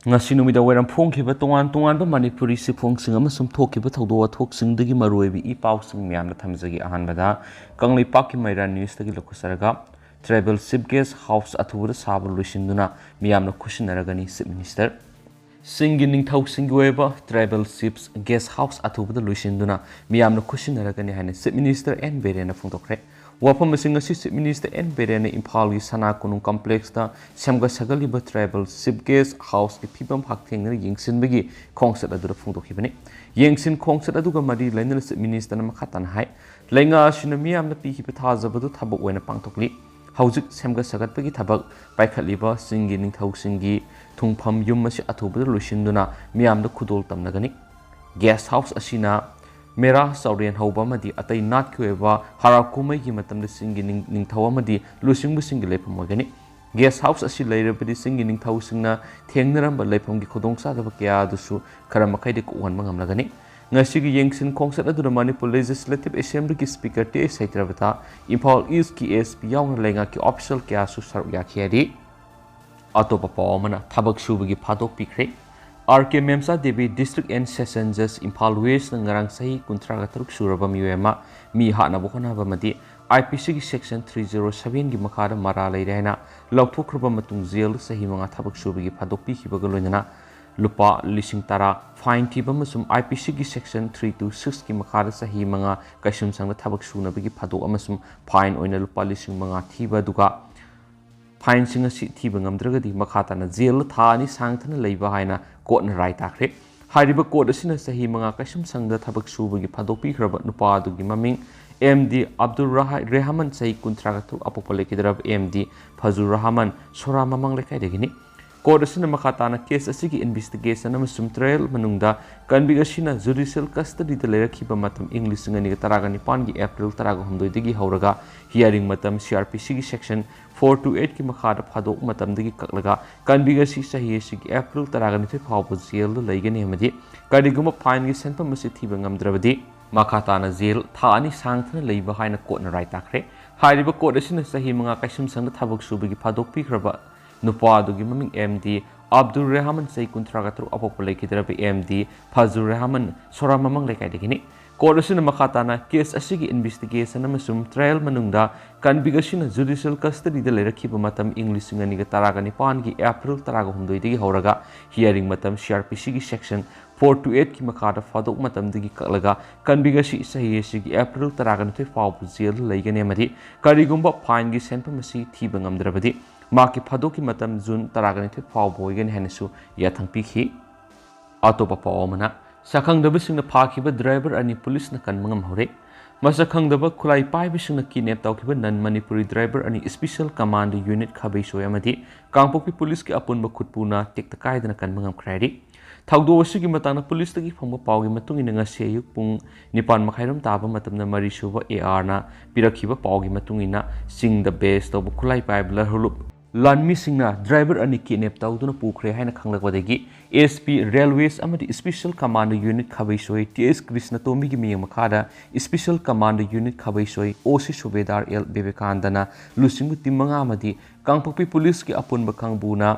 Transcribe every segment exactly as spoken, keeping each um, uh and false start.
ꯉꯁꯤ ꯅꯨꯃꯤꯗꯥꯡ ꯋꯥꯏꯔꯝ ꯐꯣꯡꯈꯤꯕ ꯇꯣꯉꯥꯟ ꯇꯣꯉꯥꯟꯕ ꯃꯅꯤꯄꯨꯔꯤ ꯆꯦꯐꯣꯡꯁꯤꯡ ꯑꯃꯁꯨꯡ ꯊꯣꯛꯈꯤꯕ ꯊꯧꯗꯣꯛ ꯋꯥꯊꯣꯛꯁꯤꯡꯗꯒꯤ ꯃꯔꯨꯑꯣꯏꯕ ꯏ ꯄꯥꯎꯁꯤꯡ ꯃꯌꯥꯝꯗ ꯊꯝꯖꯒꯦ꯫ ꯑꯍꯥꯟꯕꯗ ꯀꯪꯂꯩꯄꯥꯛꯀꯤ ꯃꯩꯔꯥ ꯅ꯭ꯌꯨꯁꯇꯒꯤ ꯂꯧꯈꯠꯆꯔꯒ, ꯇ꯭ꯔꯥꯏꯕꯦꯜ ꯆꯤꯐ ꯒꯦꯁ ꯍꯥꯎꯁ ꯑꯊꯨꯕꯗ ꯁꯥꯕ ꯂꯣꯏꯁꯤꯟꯗꯨꯅ ꯃꯤꯌꯥꯝꯅ ꯈꯨꯠꯁꯤꯟꯅꯔꯒꯅꯤ ꯆꯤꯐ ꯃꯤꯅꯤꯁꯇꯔ꯫ ꯆꯤꯡꯒꯤ ꯅꯤꯡꯊꯧꯁꯤꯡꯒꯤ ꯑꯣꯏꯕ ꯇ꯭ꯔꯥꯏꯕꯦꯜ ꯆꯤꯐꯁ ꯒꯦꯁ ꯍꯥꯎꯁ ꯑꯊꯨꯕꯗ ꯂꯣꯏꯁꯤꯟꯗꯨꯅ ꯃꯤꯌꯥꯝꯅ ꯈꯨꯠꯁꯤꯟꯅꯔꯒꯅꯤ ꯍꯥꯏꯅ ꯆꯤꯐ ꯃꯤꯅꯤꯁꯇꯔ ꯑꯦꯟ ꯕꯤꯔꯦꯟꯅ ꯐꯣꯡꯗꯣꯛꯈ꯭ꯔꯦ꯫ ꯋꯥꯐꯝ ꯑꯁꯤ ꯉꯁꯤ ꯆꯤꯐ ꯃꯤꯅꯤꯁꯇꯔ ꯑꯦꯟ ꯕꯤꯔꯦꯟꯅ ꯏꯝꯐꯥꯜꯒꯤ ꯁꯅꯥ ꯀꯣꯅꯨꯡ ꯀꯝꯄ꯭ꯂꯦꯛꯁꯇ ꯁꯦꯝꯒꯠ ꯁꯥꯒꯠꯂꯤꯕ ꯇ꯭ꯔꯥꯏꯕꯦꯜ ꯆꯤꯐ ꯒꯦꯁ ꯍꯥꯎꯁꯀꯤ ꯐꯤꯕꯝ ꯍꯛꯊꯦꯡꯅꯅ ꯌꯦꯡꯁꯤꯟꯕꯒꯤ ꯈꯣꯡꯆꯠ ꯑꯗꯨꯗ ꯐꯣꯡꯗꯣꯛꯈꯤꯕꯅꯤ꯫ ꯌꯦꯡꯁꯤꯟ ꯈꯣꯡꯆꯠ ꯑꯗꯨꯒ ꯃꯔꯤ ꯂꯩꯅꯅ ꯆꯤꯐ ꯃꯤꯅꯤꯁꯇꯔꯅ ꯃꯈꯥ ꯇꯥꯅ ꯍꯥꯏ, ꯂꯩꯉꯥꯛ ꯑꯁꯤꯅ ꯃꯤꯌꯥꯝꯅ ꯄꯤꯈꯤꯕ ꯊꯥꯖꯕꯗꯨ ꯊꯕꯛ ꯑꯣꯏꯅ ꯄꯥꯡꯊꯣꯛꯂꯤ꯫ ꯍꯧꯖꯤꯛ ꯁꯦꯝꯒꯠ ꯁꯥꯒꯠꯄꯒꯤ ꯊꯕꯛ ꯄꯥꯏꯈꯠꯂꯤꯕ ꯆꯤꯡꯒꯤ ꯅꯤꯡꯊꯧꯁꯤꯡꯒꯤ ꯊꯨꯡꯐꯝ ꯌꯨꯝ ꯑꯁꯤ ꯑꯊꯨꯕꯗ ꯂꯣꯏꯁꯤꯟꯗꯨꯅ ꯃꯤꯌꯥꯝꯗ ꯈꯨꯗꯣꯜ ꯇꯝꯅꯒꯅꯤ꯫ ꯒꯦꯁ ꯍꯥꯎꯁ ꯑꯁꯤꯅ ꯃꯦꯔꯥ, ꯆꯥꯎꯔꯦꯟ ꯍꯧꯕ ꯑꯃꯗꯤ ꯑꯇꯩ ꯅꯥꯠꯀꯤ ꯑꯣꯏꯕ ꯍꯔꯥꯎ ꯀꯨꯝꯍꯩꯒꯤ ꯃꯇꯝꯗ ꯆꯤꯡꯒꯤ ꯅꯤꯡ-, ꯅꯤꯡꯊꯧ ꯑꯃꯗꯤ ꯂꯨꯆꯤꯡꯕꯁꯤꯡꯒꯤ ꯂꯩꯐꯝ ꯑꯣꯏꯒꯅꯤ꯫ ꯒꯦꯁ ꯍꯥꯎꯁ ꯑꯁꯤ ꯂꯩꯔꯕꯗꯤ ꯆꯤꯡꯒꯤ ꯅꯤꯡꯊꯧꯁꯤꯡꯅ ꯊꯦꯡꯅꯔꯝꯕ ꯂꯩꯐꯝꯒꯤ ꯈꯨꯗꯣꯡꯆꯥꯗꯕ ꯀꯌꯥ ꯑꯗꯨꯁꯨ ꯈꯔ ꯃꯈꯩꯗꯤ ꯀꯣꯛꯍꯟꯕ ꯉꯝꯂꯒꯅꯤ꯫ ꯉꯁꯤꯒꯤ ꯌꯦꯡꯁꯤꯟ ꯈꯣꯡꯆꯠ ꯑꯗꯨꯗ ꯃꯅꯤꯄꯨꯔ ꯂꯦꯖꯤꯁꯂꯦꯇꯤꯚ ꯑꯦꯁꯦꯝꯕ꯭ꯂꯤꯒꯤ ꯁ꯭ꯄꯤꯀꯔ ꯇꯤ ꯑꯩꯆ ꯁꯩꯇ꯭ꯔꯕꯇ, ꯏꯝꯐꯥꯜ ꯏꯁ꯭ꯠꯀꯤ ꯑꯦꯁ ꯄꯤ ꯌꯥꯎꯅ ꯂꯩꯉꯥꯛꯀꯤ ꯑꯣꯐꯤꯁꯤꯌꯦꯜ ꯀꯌꯥꯁꯨ ꯁꯔꯨꯛ ꯌꯥꯈꯤ ꯍꯥꯏꯔꯤ꯫ ꯑꯇꯣꯞꯄ ꯄꯥꯎ ꯑꯃꯅ ꯊꯕꯛ ꯁꯨꯕꯒꯤ ꯐꯥꯗꯣꯛ ꯄꯤꯈ꯭ꯔꯦ꯫ R K Memcha Devi district and session ꯖꯖ ꯏꯝꯐꯥꯜ ꯋꯦꯁ꯭ꯠꯅ ꯉꯔꯥꯡ ꯆꯍꯤ ꯀꯨꯟꯊ꯭ꯔꯥꯒ ꯇꯔꯨꯛ ꯁꯨꯔꯕ ꯃꯤꯑꯣꯏ ꯑꯃ ꯃꯤ ꯍꯥꯠꯅꯕ ꯍꯣꯠꯅꯕ ꯑꯃꯗꯤ ꯑꯥꯏ ꯄꯤ ꯁꯤꯒꯤ ꯁꯦꯛꯁꯟ ꯊ꯭ꯔꯤ ꯖꯤꯔꯣ ꯁꯚꯦꯟꯒꯤ ꯃꯈꯥꯗ ꯃꯔꯥꯜ ꯂꯩꯔꯦ ꯍꯥꯏꯅ ꯂꯧꯊꯣꯛꯈ꯭ꯔꯕ ꯃꯇꯨꯡ ꯖꯦꯜꯗ ꯆꯍꯤ ꯃꯉꯥ ꯊꯕꯛ ꯁꯨꯕꯒꯤ ꯐꯥꯗꯣꯛ ꯄꯤꯈꯤꯕꯒ ꯂꯣꯏꯅꯅ ꯂꯨꯄꯥ ꯂꯤꯁꯤꯡ ꯇꯔꯥ ꯐꯥꯏꯟ ꯊꯤꯕ ꯑꯃꯁꯨꯡ ꯑꯥꯏ ꯄꯤ ꯁꯤꯒꯤ ꯁꯦꯛꯁꯟ ꯊ꯭ꯔꯤ ꯇꯨ ꯁꯤꯛꯁꯀꯤ ꯃꯈꯥꯗ ꯆꯍꯤ ꯃꯉꯥ ꯀꯩꯁꯨꯝꯁꯪꯗ ꯊꯕꯛ ꯁꯨꯅꯕꯒꯤ ꯐꯥꯗꯣꯛ ꯑꯃꯁꯨꯡ ꯐꯥꯏꯟ ꯑꯣꯏꯅ ꯂꯨꯄꯥ ꯂꯤꯁꯤꯡ ꯃꯉꯥ ꯊꯤꯕ ꯑꯗꯨꯒ ꯐꯥꯏꯟꯁꯤꯡ ꯑꯁꯤ ꯊꯤꯕ ꯉꯝꯗ꯭ꯔꯒꯗꯤ ꯃꯈꯥ ꯇꯥꯅ ꯖꯦꯜꯗ ꯊꯥ ꯑꯅꯤ ꯁꯥꯡꯊꯅ ꯂꯩꯕ ꯍꯥꯏꯅ ꯀꯣꯔꯠꯅ ꯔꯥꯏ ꯇꯥꯈ꯭ꯔꯦ꯫ ꯍꯥꯏꯔꯤꯕ ꯀꯣꯔꯠ ꯑꯁꯤꯅ ꯆꯍꯤ ꯃꯉꯥ ꯀꯩꯁꯨꯝꯁꯪꯗ ꯊꯕꯛ ꯁꯨꯕꯒꯤ ꯐꯥꯗꯣꯛ ꯄꯤꯈ꯭ꯔꯕ ꯅꯨꯄꯥ ꯑꯗꯨꯒꯤ ꯃꯃꯤꯡ ꯑꯦꯝ ꯗꯤ ꯑꯕꯗꯨꯜ ꯔꯍꯥ-, ꯔꯦꯍꯃꯟ, ꯆꯍꯤ ꯀꯨꯟꯊ꯭ꯔꯥꯒ ꯇꯔꯨꯛ, ꯑꯄꯣꯛꯄ ꯂꯩꯈꯤꯗ꯭ꯔꯕ ꯑꯦꯝ ꯗꯤ ꯐꯖꯨꯔ ꯔꯍꯃꯟ, ꯁꯣꯔꯥ ꯃꯃꯥꯡ ꯂꯩꯀꯥꯏꯗꯒꯤꯅꯤ꯫ ꯀꯣꯔꯠ ꯑꯁꯤꯅ ꯃꯈꯥ ꯇꯥꯅ ꯀꯦꯁ ꯑꯁꯤꯒꯤ ꯏꯟꯚꯦꯁꯇꯤꯒꯦꯁꯟ ꯑꯃꯁꯨꯡ ꯇ꯭ꯔꯥꯌꯦꯜ ꯃꯅꯨꯡꯗ ꯀꯟꯚꯤꯛ ꯑꯁꯤꯅ ꯖꯨꯗꯤꯁꯤꯌꯦꯜ ꯀꯁꯇꯗꯤꯗ ꯂꯩꯔꯛꯈꯤꯕ ꯃꯇꯝ ꯏꯪ ꯂꯤꯁꯤꯡ ꯑꯅꯤꯒ ꯇꯔꯥꯒ ꯅꯤꯄꯥꯟꯒꯤ ꯑꯦꯄ꯭ꯔꯤꯜ ꯇꯔꯥꯒ ꯍꯨꯝꯗꯣꯏꯗꯒꯤ ꯍꯧꯔꯒ ꯍꯤꯌꯥꯔꯤꯡ ꯃꯇꯝ ꯁꯤ ꯑꯥꯔ ꯄꯤ ꯁꯤꯒꯤ ꯁꯦꯛꯁꯟ ꯐꯣꯔ ꯇꯨ ꯑꯩꯠꯀꯤ ꯃꯈꯥꯗ ꯐꯥꯗꯣꯛ ꯃꯇꯝꯗꯒꯤ ꯀꯛꯂꯒ ꯀꯟꯚꯤꯛ ꯑꯁꯤ ꯆꯍꯤ ꯑꯁꯤꯒꯤ ꯑꯦꯄ꯭ꯔꯤꯜ ꯇꯔꯥꯒ ꯅꯤꯊꯣꯏ ꯐꯥꯎꯕ ꯖꯦꯜꯗ ꯂꯩꯒꯅꯤ ꯑꯃꯗꯤ ꯀꯔꯤꯒꯨꯝꯕ ꯐꯥꯏꯟꯒꯤ ꯁꯦꯟꯐꯝ ꯑꯁꯤ ꯊꯤꯕ ꯉꯝꯗ꯭ꯔꯕꯗꯤ ꯃꯈꯥ ꯇꯥꯅ ꯖꯦꯜ ꯊꯥ ꯑꯅꯤ ꯁꯥꯡꯊꯅ ꯂꯩꯕ ꯍꯥꯏꯅ ꯀꯣꯔꯠꯅ ꯔꯥꯏ ꯇꯥꯈ꯭ꯔꯦ꯫ ꯍꯥꯏꯔꯤꯕ ꯀꯣꯔꯠ ꯑꯁꯤꯅ ꯆꯍꯤ ꯃꯉꯥ ꯀꯩꯁꯨꯝꯁꯪꯗ ꯊꯕꯛ ꯁꯨꯕꯒꯤ ꯐꯥꯗꯣꯛ ꯄꯤꯈ꯭ꯔꯕ ꯅꯨꯄꯥ ꯑꯗꯨꯒꯤ ꯃꯃꯤꯡ ꯑꯦꯝ ꯗꯤ ꯑꯕꯗꯨꯜ ꯔꯦꯍꯃꯟ, ꯆꯍꯤ ꯀꯨꯟꯊ꯭ꯔꯥꯒ ꯇꯔꯨꯛ, ꯑꯄꯣꯛꯄ ꯂꯩꯈꯤꯗ꯭ꯔꯕ ꯑꯦꯝ ꯗꯤ ꯐꯖꯨꯔ ꯔꯦꯍꯃꯟ, ꯁꯣꯔꯥ ꯃꯃꯪ ꯂꯩꯀꯥꯏꯗꯒꯤꯅꯤ꯫ ꯀꯣꯔꯠ ꯑꯁꯤꯅ ꯃꯈꯥ ꯇꯥꯅ ꯀꯦꯁ ꯑꯁꯤꯒꯤ ꯏꯟꯚꯦꯁꯇꯤꯒꯦꯁꯟ ꯑꯃꯁꯨꯡ ꯇ꯭ꯔꯥꯌꯦꯜ ꯃꯅꯨꯡꯗ ꯀꯟꯚꯤꯛ ꯑꯁꯤꯅ ꯖꯨꯗꯤꯁꯤꯌꯦꯜ ꯀꯁꯇꯗꯤꯗ ꯂꯩꯔꯛꯈꯤꯕ ꯃꯇꯝ ꯏꯪ ꯂꯤꯁꯤꯡ ꯑꯅꯤꯒ ꯇꯔꯥꯒ ꯅꯤꯄꯥꯟꯒꯤ ꯑꯦꯄ꯭ꯔꯤꯜ ꯇꯔꯥꯒ ꯍꯨꯝꯗꯣꯏꯗꯒꯤ ꯍꯧꯔꯒ ꯍꯤꯌꯥꯔꯤꯡ ꯃꯇꯝ ꯁꯤ ꯑꯥꯔ ꯄꯤ ꯁꯤꯒꯤ ꯁꯦꯛꯁꯟ ꯐꯣꯔ ꯇꯨ ꯑꯩꯠꯀꯤ ꯃꯈꯥꯗ ꯐꯥꯗꯣꯛ ꯃꯇꯝꯗꯒꯤ ꯀꯛꯂꯒ ꯀꯟꯚꯤꯛ ꯑꯁꯤ ꯆꯍꯤ ꯑꯁꯤꯒꯤ ꯑꯦꯄ꯭ꯔꯤꯜ ꯇꯔꯥꯒ ꯅꯤꯊꯣꯏ ꯐꯥꯎꯕ ꯖꯦꯜꯗ ꯂꯩꯒꯅꯤ ꯑꯃꯗꯤ ꯀꯔꯤꯒꯨꯝꯕ ꯐꯥꯏꯟꯒꯤ ꯁꯦꯟꯐꯝ ꯑꯁꯤ ꯊꯤꯕ ꯉꯝꯗ꯭ꯔꯕꯗꯤ ꯃꯍꯥꯛꯀꯤ ꯐꯥꯗꯣꯛꯀꯤ ꯃꯇꯝ ꯖꯨꯟ ꯇꯔꯥꯒ ꯅꯤꯊꯣꯏ ꯐꯥꯎꯕ ꯑꯣꯏꯒꯅꯤ ꯍꯥꯏꯅꯁꯨ ꯌꯥꯊꯪ ꯄꯤꯈꯤ꯫ ꯑꯇꯣꯞꯄ ꯄꯥꯎ ꯑꯃꯅ, ꯁꯛꯈꯪꯗꯕꯁꯤꯡꯅ ꯐꯥꯈꯤꯕ ꯗ꯭ꯔꯥꯏꯚꯔ ꯑꯅꯤ ꯄꯨꯂꯤꯁꯅ ꯀꯟꯕ ꯉꯝꯍꯧꯔꯦ꯫ ꯃꯁꯛ ꯈꯪꯗꯕ ꯈꯨꯠꯂꯥꯏ ꯄꯥꯏꯕꯁꯤꯡꯅ ꯀꯤꯗꯅꯦꯞ ꯇꯧꯈꯤꯕ ꯅꯟ ꯃꯅꯤꯄꯨꯔꯤ ꯗ꯭ꯔꯥꯏꯚꯔ ꯑꯅꯤ ꯁ꯭ꯄꯦꯁꯦꯜ ꯀꯃꯥꯟꯗꯣ ꯌꯨꯅꯤꯠ ꯈꯥꯕꯩꯁꯣꯏ ꯑꯃꯗꯤ ꯀꯥꯡꯄꯣꯛꯄꯤ ꯄꯨꯂꯤꯁꯀꯤ ꯑꯄꯨꯟꯕ ꯈꯨꯠꯄꯨꯅ ꯇꯦꯛꯇ ꯀꯥꯏꯗꯅ ꯀꯟꯕ ꯉꯝꯈ꯭ꯔꯦ ꯍꯥꯏꯔꯤ꯫ ꯊꯧꯗꯣꯛ ꯑꯁꯤꯒꯤ ꯃꯇꯥꯡꯗ ꯄꯨꯂꯤꯁꯇꯒꯤ ꯐꯪꯕ ꯄꯥꯎꯒꯤ ꯃꯇꯨꯡ ꯏꯟꯅ ꯉꯁꯤ ꯑꯌꯨꯛ ꯄꯨꯡ ꯅꯤꯄꯥꯟ ꯃꯈꯥꯏꯔꯣꯝ ꯇꯥꯕ ꯃꯇꯝꯗ ꯃꯔꯤꯁꯨꯕ ꯑꯦ ꯑꯥꯔꯅ ꯄꯤꯔꯛꯈꯤꯕ ꯄꯥꯎꯒꯤ ꯃꯇꯨꯡ ꯏꯟꯅ ꯆꯤꯡꯗ ꯕꯦꯁ ꯇꯧꯕ ꯈꯨꯠꯂꯥꯏ ꯄꯥꯏꯕ ꯂꯍꯔꯨꯞ ꯂꯥꯟꯃꯤꯁꯤꯡꯅ ꯗ꯭ꯔꯥꯏꯚꯔ ꯑꯅꯤ ꯀꯤꯗꯅꯦꯞ ꯇꯧꯗꯨꯅ ꯄꯨꯈ꯭ꯔꯦ ꯍꯥꯏꯅ ꯈꯪꯂꯛꯄꯗꯒꯤ ꯑꯦꯁ ꯄꯤ ꯔꯦꯜꯋꯦꯁ ꯑꯃꯗꯤ ꯁ꯭ꯄꯦꯁꯦꯜ ꯀꯃꯥꯟꯗꯣ ꯌꯨꯅꯤꯠ ꯈꯥꯕꯩꯁꯣꯏ ꯇꯤ ꯑꯦꯁ ꯀ꯭ꯔꯤꯁꯅꯇꯣꯝꯕꯤꯒꯤ ꯃꯤꯠꯌꯦꯡ ꯃꯈꯥꯗ ꯁ꯭ꯄꯦꯁꯦꯜ ꯀꯃꯥꯟꯗꯣ ꯌꯨꯅꯤꯠ ꯈꯥꯕꯩꯁꯣꯏ ꯑꯣ ꯁꯤ ꯁꯨꯕꯦꯗꯥꯔ ꯑꯦꯜ ꯕꯤꯕꯦꯀꯥꯅꯟꯗꯅ ꯂꯨꯆꯤꯡꯕ ꯇꯤꯝ ꯃꯉꯥ ꯑꯃꯗꯤ ꯀꯥꯡꯄꯣꯛꯄꯤ ꯄꯨꯂꯤꯁꯀꯤ ꯑꯄꯨꯟꯕ ꯀꯥꯡꯕꯨꯅ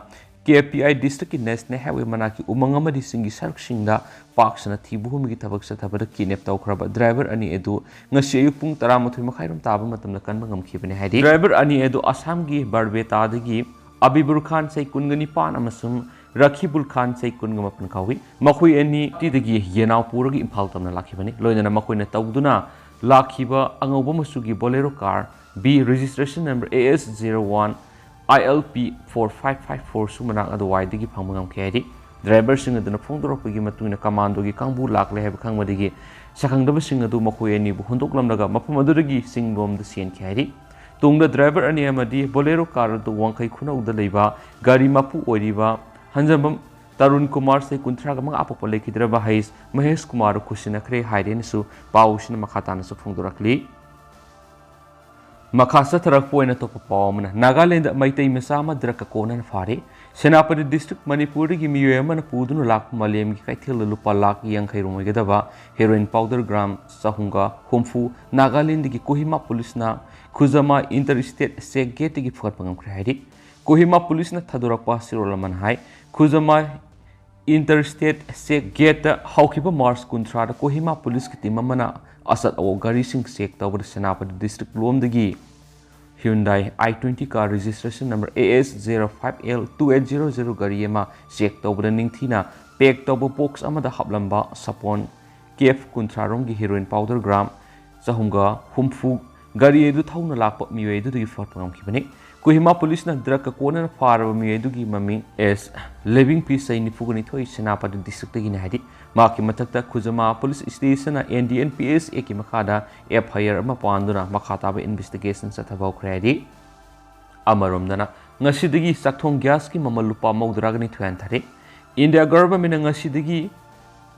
ꯀꯦ ꯄꯤ ꯑꯥꯏ ꯗꯤꯁꯇ꯭ꯔꯤꯛꯀꯤ ꯅꯦꯁꯅꯦꯜ ꯍꯥꯏꯋꯦ ꯃꯅꯥꯛꯀꯤ ꯎꯃꯪ ꯑꯃꯗꯤ ꯆꯤꯡꯒꯤ ꯁꯔꯨꯛꯁꯤꯡꯗ ꯄꯥꯛ ꯁꯟꯅ ꯊꯤꯕ ꯍꯨꯝꯕꯒꯤ ꯊꯕꯛ ꯆꯠꯊꯕꯗ ꯀꯤꯗꯅꯦꯞ ꯇꯧꯈ꯭ꯔꯕ ꯗ꯭ꯔꯥꯏꯚꯔ ꯑꯅꯤ ꯑꯗꯨ ꯉꯁꯤ ꯑꯌꯨꯛ ꯄꯨꯡ ꯇꯔꯥꯃꯥꯊꯣꯏ ꯃꯈꯥꯏꯔꯣꯝ ꯇꯥꯕ ꯃꯇꯝꯗ ꯀꯟꯕ ꯉꯝꯈꯤꯕꯅꯤ ꯍꯥꯏꯔꯤ꯫ ꯗ꯭ꯔꯥꯏꯚꯔ ꯑꯅꯤ ꯑꯗꯨ ꯑꯁꯥꯝꯒꯤ ꯕꯔꯕꯦꯇꯥꯗꯒꯤ ꯑꯕꯤꯕꯨꯔ ꯈꯥꯟ, ꯆꯍꯤ ꯀꯨꯟꯒ ꯅꯤꯄꯥꯟ, ꯑꯃꯁꯨꯡ ꯔꯈꯤꯕꯨꯜ ꯈꯥꯟ, ꯆꯍꯤ ꯀꯨꯟꯒ ꯃꯥꯄꯟ ꯀꯧꯏ꯫ ꯃꯈꯣꯏ ꯑꯅꯤ ꯇꯤꯗꯒꯤ ꯌꯦꯅꯥꯎ ꯄꯨꯔꯒ ꯏꯝꯐꯥꯜ ꯇꯝꯅ ꯂꯥꯛꯈꯤꯕꯅꯤ꯫ ꯂꯣꯏꯅꯅ ꯃꯈꯣꯏꯅ ꯇꯧꯗꯨꯅ ꯂꯥꯛꯈꯤꯕ ꯑꯉꯧꯕ ꯃꯆꯨꯒꯤ ꯕꯣꯂꯦꯔꯣ ꯀꯥꯔ, ꯕꯤ registration number A S zero one I L P four five five four ꯁꯨ ꯃꯅꯥꯛ ꯑꯗꯨꯋꯥꯏꯗꯒꯤ ꯐꯪꯕ ꯉꯝꯈꯤ ꯍꯥꯏꯔꯤ꯫ ꯗ꯭ꯔꯥꯏꯚꯔꯁꯤꯡ ꯑꯗꯨꯅ ꯐꯣꯡꯗꯣꯔꯛꯄꯒꯤ ꯃꯇꯨꯡ ꯏꯟꯅ ꯀꯃꯥꯟꯗꯣꯒꯤ ꯀꯥꯡꯕꯨ ꯂꯥꯛꯂꯦ ꯍꯥꯏꯕ ꯈꯪꯕꯗꯒꯤ ꯁꯛꯈꯪꯗꯕꯁꯤꯡ ꯑꯗꯨ ꯃꯈꯣꯏ ꯑꯅꯤꯕꯨ ꯍꯨꯟꯗꯣꯛꯂꯝꯂꯒ ꯃꯐꯝ ꯑꯗꯨꯗꯒꯤ ꯆꯤꯡꯂꯣꯝꯗ ꯆꯦꯟꯈꯤ ꯍꯥꯏꯔꯤ꯫ ꯇꯨꯡꯗ ꯗ꯭ꯔꯥꯏꯚꯔ ꯑꯅꯤ ꯑꯃꯗꯤ ꯕꯣꯂꯦꯔꯣ ꯀꯥꯔ ꯑꯗꯨ ꯋꯥꯡꯈꯩ ꯈꯨꯅꯧꯗ ꯂꯩꯕ ꯒꯥꯔꯤ ꯃꯄꯨ ꯑꯣꯏꯔꯤꯕ ꯍꯟꯖꯝꯕꯝ ꯇꯔꯨꯟ ꯀꯨꯃꯥꯔ, ꯆꯍꯤ ꯀꯨꯟꯊ꯭ꯔꯥꯒ ꯃꯉꯥ, ꯑꯄꯣꯛꯄ ꯂꯩꯈꯤꯗ꯭ꯔꯕ ꯍꯩꯁ ꯃꯍꯦꯁ ꯀꯨꯃꯥꯔ ꯈꯨꯠꯁꯤꯟꯅꯈ꯭ꯔꯦ ꯍꯥꯏꯔꯦꯅꯁꯨ ꯄꯥꯎꯁꯤꯅ ꯃꯈꯥ ꯇꯥꯅꯁꯨ ꯐꯣꯡꯗꯣꯔꯛꯂꯤ꯫ ꯃꯈꯥ ꯆꯠꯊꯔꯛꯄ ꯑꯣꯏꯅ ꯑꯇꯣꯞꯄ ꯄꯥꯎ ꯑꯃꯅ, ꯅꯥꯒꯥꯂꯦꯟꯗ ꯃꯩꯇꯩ ꯃꯆꯥ ꯑꯃ ꯗ꯭ꯔꯒꯀ ꯀꯣꯟꯅꯅ ꯐꯥꯔꯦ꯫ ꯁꯦꯅꯥꯄꯇꯤ ꯗꯤꯁꯇ꯭ꯔꯤꯛ, ꯃꯅꯤꯄꯨꯔꯗꯒꯤ ꯃꯤꯑꯣꯏ ꯑꯃꯅ ꯄꯨꯗꯨꯅ ꯂꯥꯛꯄ ꯃꯥꯂꯦꯝꯒꯤ ꯀꯩꯊꯦꯜꯗ ꯂꯨꯄꯥ ꯂꯥꯈ ꯌꯥꯡꯈꯩ ꯔꯣꯝ ꯑꯣꯏꯒꯗꯕ ꯍꯦꯔꯣꯏꯟ ꯄꯥꯎꯗꯔ ꯒ꯭ꯔꯥꯝ ꯆꯍꯨꯝꯒ ꯍꯨꯝꯐꯨ ꯅꯥꯒꯥꯂꯦꯟꯗꯒꯤ ꯀꯣꯍꯤꯃꯥ ꯄꯨꯂꯤꯁꯅ ꯈꯨꯖꯃꯥ ꯏꯟꯇꯔ ꯏꯁꯇꯦꯠ ꯆꯦꯛ ꯒꯦꯠꯇꯒꯤ ꯐꯒꯠꯄ ꯉꯝꯈ꯭ꯔꯦ ꯍꯥꯏꯔꯤ꯫ ꯀꯣꯍꯤꯃꯥ ꯄꯨꯂꯤꯁꯅ ꯊꯥꯗꯣꯔꯛꯄ ꯁꯤꯔꯣꯜ ꯑꯃꯅ ꯍꯥꯏ, ꯈꯨꯖꯃꯥꯏ ꯏꯟꯇꯔꯁ꯭ꯇꯦꯠ ꯆꯦꯛ ꯒꯦꯠꯇ ꯍꯧꯈꯤꯕ ꯃꯥꯔꯆ ꯀꯨꯟꯊ꯭ꯔꯥꯗ ꯀꯣꯍꯤꯃꯥ ꯄꯨꯂꯤꯁꯀꯤ ꯇꯤꯝ ꯑꯃꯅ ꯑꯆꯠ ꯑꯋꯣꯛ ꯒꯥꯔꯤꯁꯤꯡ ꯆꯦꯛ ꯇꯧꯕꯗ ꯁꯦꯅꯥꯄꯇꯤ ꯗꯤꯁꯇ꯭ꯔꯤꯛ ꯂꯣꯝꯗꯒꯤ Hyundai i twenty car registration number A S zero five L two eight zero zero ꯒꯥꯔꯤ ꯑꯃ ꯆꯦꯛ ꯇꯧꯕꯗ ꯅꯤꯡꯊꯤꯅ ꯄꯦꯛ ꯇꯧꯕ ꯕꯣꯛꯁ ꯑꯃꯗ ꯍꯥꯞꯂꯝꯕ ꯁꯥꯄꯣꯟ ꯀꯦꯐ ꯀꯨꯟꯊ꯭ꯔꯥ ꯔꯣꯝꯒꯤ ꯍꯦꯔꯣꯏꯟ ꯄꯥꯎꯗꯔ ꯒ꯭ꯔꯥꯝ ꯆꯍꯨꯝꯒ ꯍꯨꯝꯐꯨ ꯒꯥꯔꯤ ꯑꯗꯨ ꯊꯧꯅ ꯂꯥꯛꯄ ꯃꯤꯑꯣꯏ ꯑꯗꯨꯗꯒꯤ ꯐꯥꯗꯣꯛꯄ ꯉꯝꯈꯤꯕꯅꯤ꯫ ꯀꯣꯍꯤꯃꯥ ꯄꯨꯂꯤꯁꯅ ꯗ꯭ꯔꯒꯀ ꯀꯣꯟꯅꯅ ꯐꯥꯔꯕ ꯃꯤꯑꯣꯏ ꯑꯗꯨꯒꯤ ꯃꯃꯤꯡ ꯑꯦꯁ ꯂꯦꯕꯤꯡ ꯄꯤꯁꯩ ꯅꯤꯐꯨꯒ ꯅꯤꯊꯣꯏ ꯁꯦꯅꯥꯄꯇꯤ ꯗꯤꯁꯇ꯭ꯔꯤꯛꯇꯒꯤꯅꯤ ꯍꯥꯏꯗꯤ, ꯃꯍꯥꯛꯀꯤ ꯃꯊꯛꯇ ꯈꯨꯖꯃꯥ police ꯁ꯭ꯇꯦꯁꯟꯅ N D N P S Act ꯀꯤ ꯃꯈꯥꯗ F I R ꯑꯃ ꯄꯥꯟꯗꯨꯅ ꯃꯈꯥ ꯇꯥꯕ ꯏꯟꯚꯦꯁꯇꯤꯒꯦꯁꯟ ꯆꯠꯊꯕ ꯍꯧꯈ꯭ꯔꯦ ꯍꯥꯏꯗꯤ, ꯑꯃꯔꯣꯝꯗꯅ ꯉꯁꯤꯗꯒꯤ ꯆꯥꯛꯊꯣꯡ ꯒ꯭ꯌꯥꯁꯀꯤ ꯃꯃꯜ ꯂꯨꯄꯥ ꯃꯧꯗ꯭ꯔꯥꯒ ꯅꯤꯊꯣꯏ ꯍꯟꯊꯔꯦ꯫ ꯏꯟꯗꯤꯌꯥ ꯒꯚꯔꯟꯃꯦꯟꯠꯅ ꯉꯁꯤꯗꯒꯤ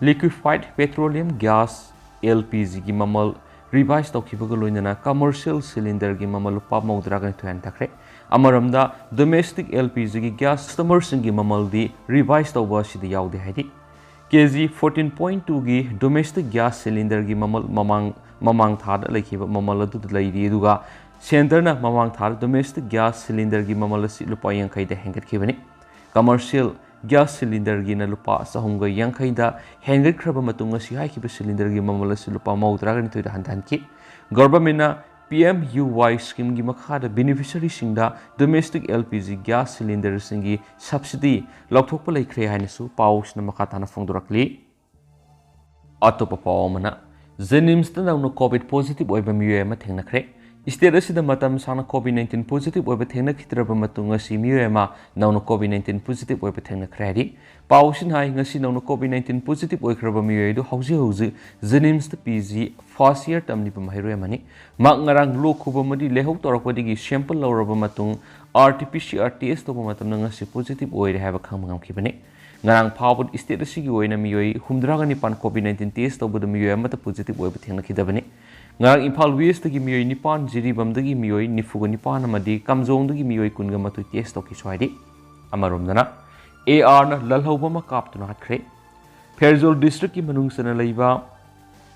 liquefied petroleum gas L P G ꯒꯤ ꯃꯃꯜ ꯔꯤꯚꯥꯏꯁ ꯇꯧꯈꯤꯕꯒ ꯂꯣꯏꯅꯅ ꯀꯃꯔꯁꯤꯌꯦꯜ ꯁꯤꯂꯤꯟꯗꯔꯒꯤ ꯃꯃꯜ ꯂꯨꯄꯥ ꯃꯧꯗ꯭ꯔꯥꯒ ꯅꯤꯊꯣꯏ ꯍꯟꯊꯈ꯭ꯔꯦ꯫ ꯑꯃꯔꯣꯝꯗ ꯗꯣꯃꯦꯁꯇꯤꯛ L P G ꯒꯤ ꯒ꯭ꯌꯥꯁ ꯀꯁꯇꯃꯔꯁꯤꯡꯒꯤ ꯃꯃꯜꯗꯤ ꯔꯤꯚꯥꯏꯁ ꯇꯧꯕ ꯑꯁꯤꯗ ꯌꯥꯎꯗꯦ ꯍꯥꯏꯗꯤ, K G fourteen point two ꯒꯤ ꯗꯣꯃꯦꯁꯇꯤꯛ ꯒ꯭ꯌꯥꯁ ꯁꯤꯂꯤꯟꯗꯔꯒꯤ ꯃꯃꯜ ꯃꯃꯥꯡ ꯃꯃꯥꯡ ꯊꯥꯗ ꯂꯩꯈꯤꯕ ꯃꯃꯜ ꯑꯗꯨꯗ ꯂꯩꯔꯤ, ꯑꯗꯨꯒ ꯁꯦꯟꯇꯔꯅ ꯃꯃꯥꯡ ꯊꯥꯗ ꯗꯣꯃꯦꯁꯇꯤꯛ ꯒ꯭ꯌꯥꯁ ꯁꯤꯂꯤꯟꯗꯔꯒꯤ ꯃꯃꯜ ꯑꯁꯤ ꯂꯨꯄꯥ ꯌꯥꯡꯈꯩꯗ ꯍꯦꯟꯒꯠꯈꯤꯕꯅꯤ꯫ ꯀꯃꯔꯁꯤꯌꯦꯜ ꯒ꯭ꯌꯥꯁ ꯁꯤꯂꯤꯟꯗꯔꯒꯤꯅ ꯂꯨꯄꯥ ꯆꯍꯨꯝꯒ ꯌꯥꯡꯈꯩꯗ ꯍꯦꯟꯒꯠꯈ꯭ꯔꯕ ꯃꯇꯨꯡ, ꯉꯁꯤ ꯍꯥꯏꯈꯤꯕ ꯁꯤꯂꯤꯟꯗꯔꯒꯤ ꯃꯃꯜ ꯑꯁꯤ ꯂꯨꯄꯥ ꯃꯧꯗ꯭ꯔꯥꯒ ꯅꯤꯊꯣꯏꯗ ꯍꯟꯊꯍꯟꯈꯤ꯫ ꯒꯚꯔꯟꯃꯦꯟꯠꯅ P M U Y ꯁ꯭ꯀꯤꯝꯒꯤ ꯃꯈꯥꯗ ꯕꯦꯅꯤꯐꯤꯁꯔꯤꯁꯤꯡꯗ domestic L P G gas ꯁꯤꯂꯤꯟꯗꯔꯁꯤꯡꯒꯤ ꯁꯕꯁꯤꯗꯤ ꯂꯧꯊꯣꯛꯄ ꯂꯩꯈ꯭ꯔꯦ ꯍꯥꯏꯅꯁꯨ ꯄꯥꯎꯁꯤꯅ ꯃꯈꯥ ꯇꯥꯅ ꯐꯣꯡꯗꯣꯔꯛꯂꯤ꯫ ꯑꯇꯣꯞꯄ ꯄꯥꯎ ꯑꯃꯅ, ꯖꯦꯅꯤꯝꯁꯇ ꯅꯧꯅ ꯀꯣꯚꯤꯗ ꯄꯣꯖꯤꯇꯤꯚ ꯑꯣꯏꯕ ꯃꯤꯑꯣꯏ ꯑꯃ ꯊꯦꯡꯅꯈ꯭ꯔꯦ꯫ ꯁ꯭ꯇꯦꯠ ꯑꯁꯤꯗ ꯃꯇꯝ ꯁꯥꯡꯅ ꯀꯣꯚꯤꯗ ꯅꯥꯏꯟꯇꯤꯟ ꯄꯣꯖꯤꯇꯤꯚ ꯑꯣꯏꯕ ꯊꯦꯡꯅꯈꯤꯗ꯭ꯔꯕ ꯃꯇꯨꯡ, ꯉꯁꯤ ꯃꯤꯑꯣꯏ ꯑꯃ ꯅꯧꯅ ꯀꯣꯚꯤꯗ ꯅꯥꯏꯟꯇꯤꯟ ꯄꯣꯖꯤꯇꯤꯚ ꯑꯣꯏꯕ ꯊꯦꯡꯅꯈ꯭ꯔꯦ ꯍꯥꯏꯔꯤ꯫ ꯄꯥꯎ ꯑꯁꯤꯅ ꯍꯥꯏ, ꯉꯁꯤ ꯅꯧꯅ ꯀꯣꯚꯤꯗ ꯅꯥꯏꯟꯇꯤꯟ ꯄꯣꯖꯤꯇꯤꯚ ꯑꯣꯏꯈ꯭ꯔꯕ ꯃꯤꯑꯣꯏ ꯑꯗꯨ ꯍꯧꯖꯤꯛ ꯍꯧꯖꯤꯛ ꯖꯦꯅꯤꯝꯁꯇ P G ꯐꯥꯔꯁ ꯌꯤꯌꯔ ꯇꯝꯂꯤꯕ ꯃꯍꯩꯔꯣꯏ ꯑꯃꯅꯤ꯫ ꯃꯍꯥꯛ ꯉꯔꯥꯡ ꯂꯣꯛ ꯈꯨꯕ ꯑꯃꯗꯤ ꯂꯥꯏꯍꯧ ꯇꯧꯔꯛꯄꯗꯒꯤ ꯁꯦꯝꯄꯜ ꯂꯧꯔꯕ ꯃꯇꯨꯡ, R T P C R test ꯇꯧꯕ ꯃꯇꯝꯗ ꯉꯁꯤ ꯄꯣꯖꯤꯇꯤꯚ ꯑꯣꯏꯔꯦ ꯍꯥꯏꯕ ꯈꯪꯕ ꯉꯝꯈꯤꯕꯅꯤ꯫ ꯉꯔꯥꯡ ꯐꯥꯎꯕꯗ ꯁ꯭ꯇꯦꯠ ꯑꯁꯤꯒꯤ ꯑꯣꯏꯅ ꯃꯤꯑꯣꯏ ꯍꯨꯝꯗ꯭ꯔꯥꯒ ꯅꯤꯄꯥꯟ ꯀꯣꯚꯤꯗ ꯅꯥꯏꯟꯇꯤꯟ ꯇꯦꯁ ꯇꯧꯕꯗ ꯃꯤꯑꯣꯏ ꯑꯃꯠꯇ ꯄꯣꯖꯤꯇꯤꯚ ꯑꯣꯏꯕ ꯊꯦꯡꯅꯈꯤꯗꯕꯅꯤ꯫ ꯉꯔꯥꯡ ꯏꯝꯐꯥꯜ ꯋꯦꯁꯇꯒꯤ ꯃꯤꯑꯣꯏ ꯅꯤꯄꯥꯟ, ꯖꯤꯔꯤꯕꯥꯝꯗꯒꯤ ꯃꯤꯑꯣꯏ ꯅꯤꯐꯨꯒ ꯅꯤꯄꯥꯟ ꯑꯃꯗꯤ ꯀꯥꯝꯖꯣꯡꯗꯒꯤ ꯃꯤꯑꯣꯏ ꯀꯨꯟꯒ ꯃꯥꯊꯣꯏ ꯇꯦꯁ ꯇꯧꯈꯤꯁꯨ ꯍꯥꯏꯔꯤ꯫ ꯑꯃꯔꯣꯝꯗꯅ, A Rꯅ ꯂꯥꯜꯍꯧꯕ ꯑꯃ ꯀꯥꯞꯇꯨꯅ ꯍꯥꯠꯈ꯭ꯔꯦ꯫ ꯐꯦꯔꯖꯣꯜ ꯗꯤꯁꯇ꯭ꯔꯤꯛꯀꯤ ꯃꯅꯨꯡ ꯆꯟꯅ ꯂꯩꯕ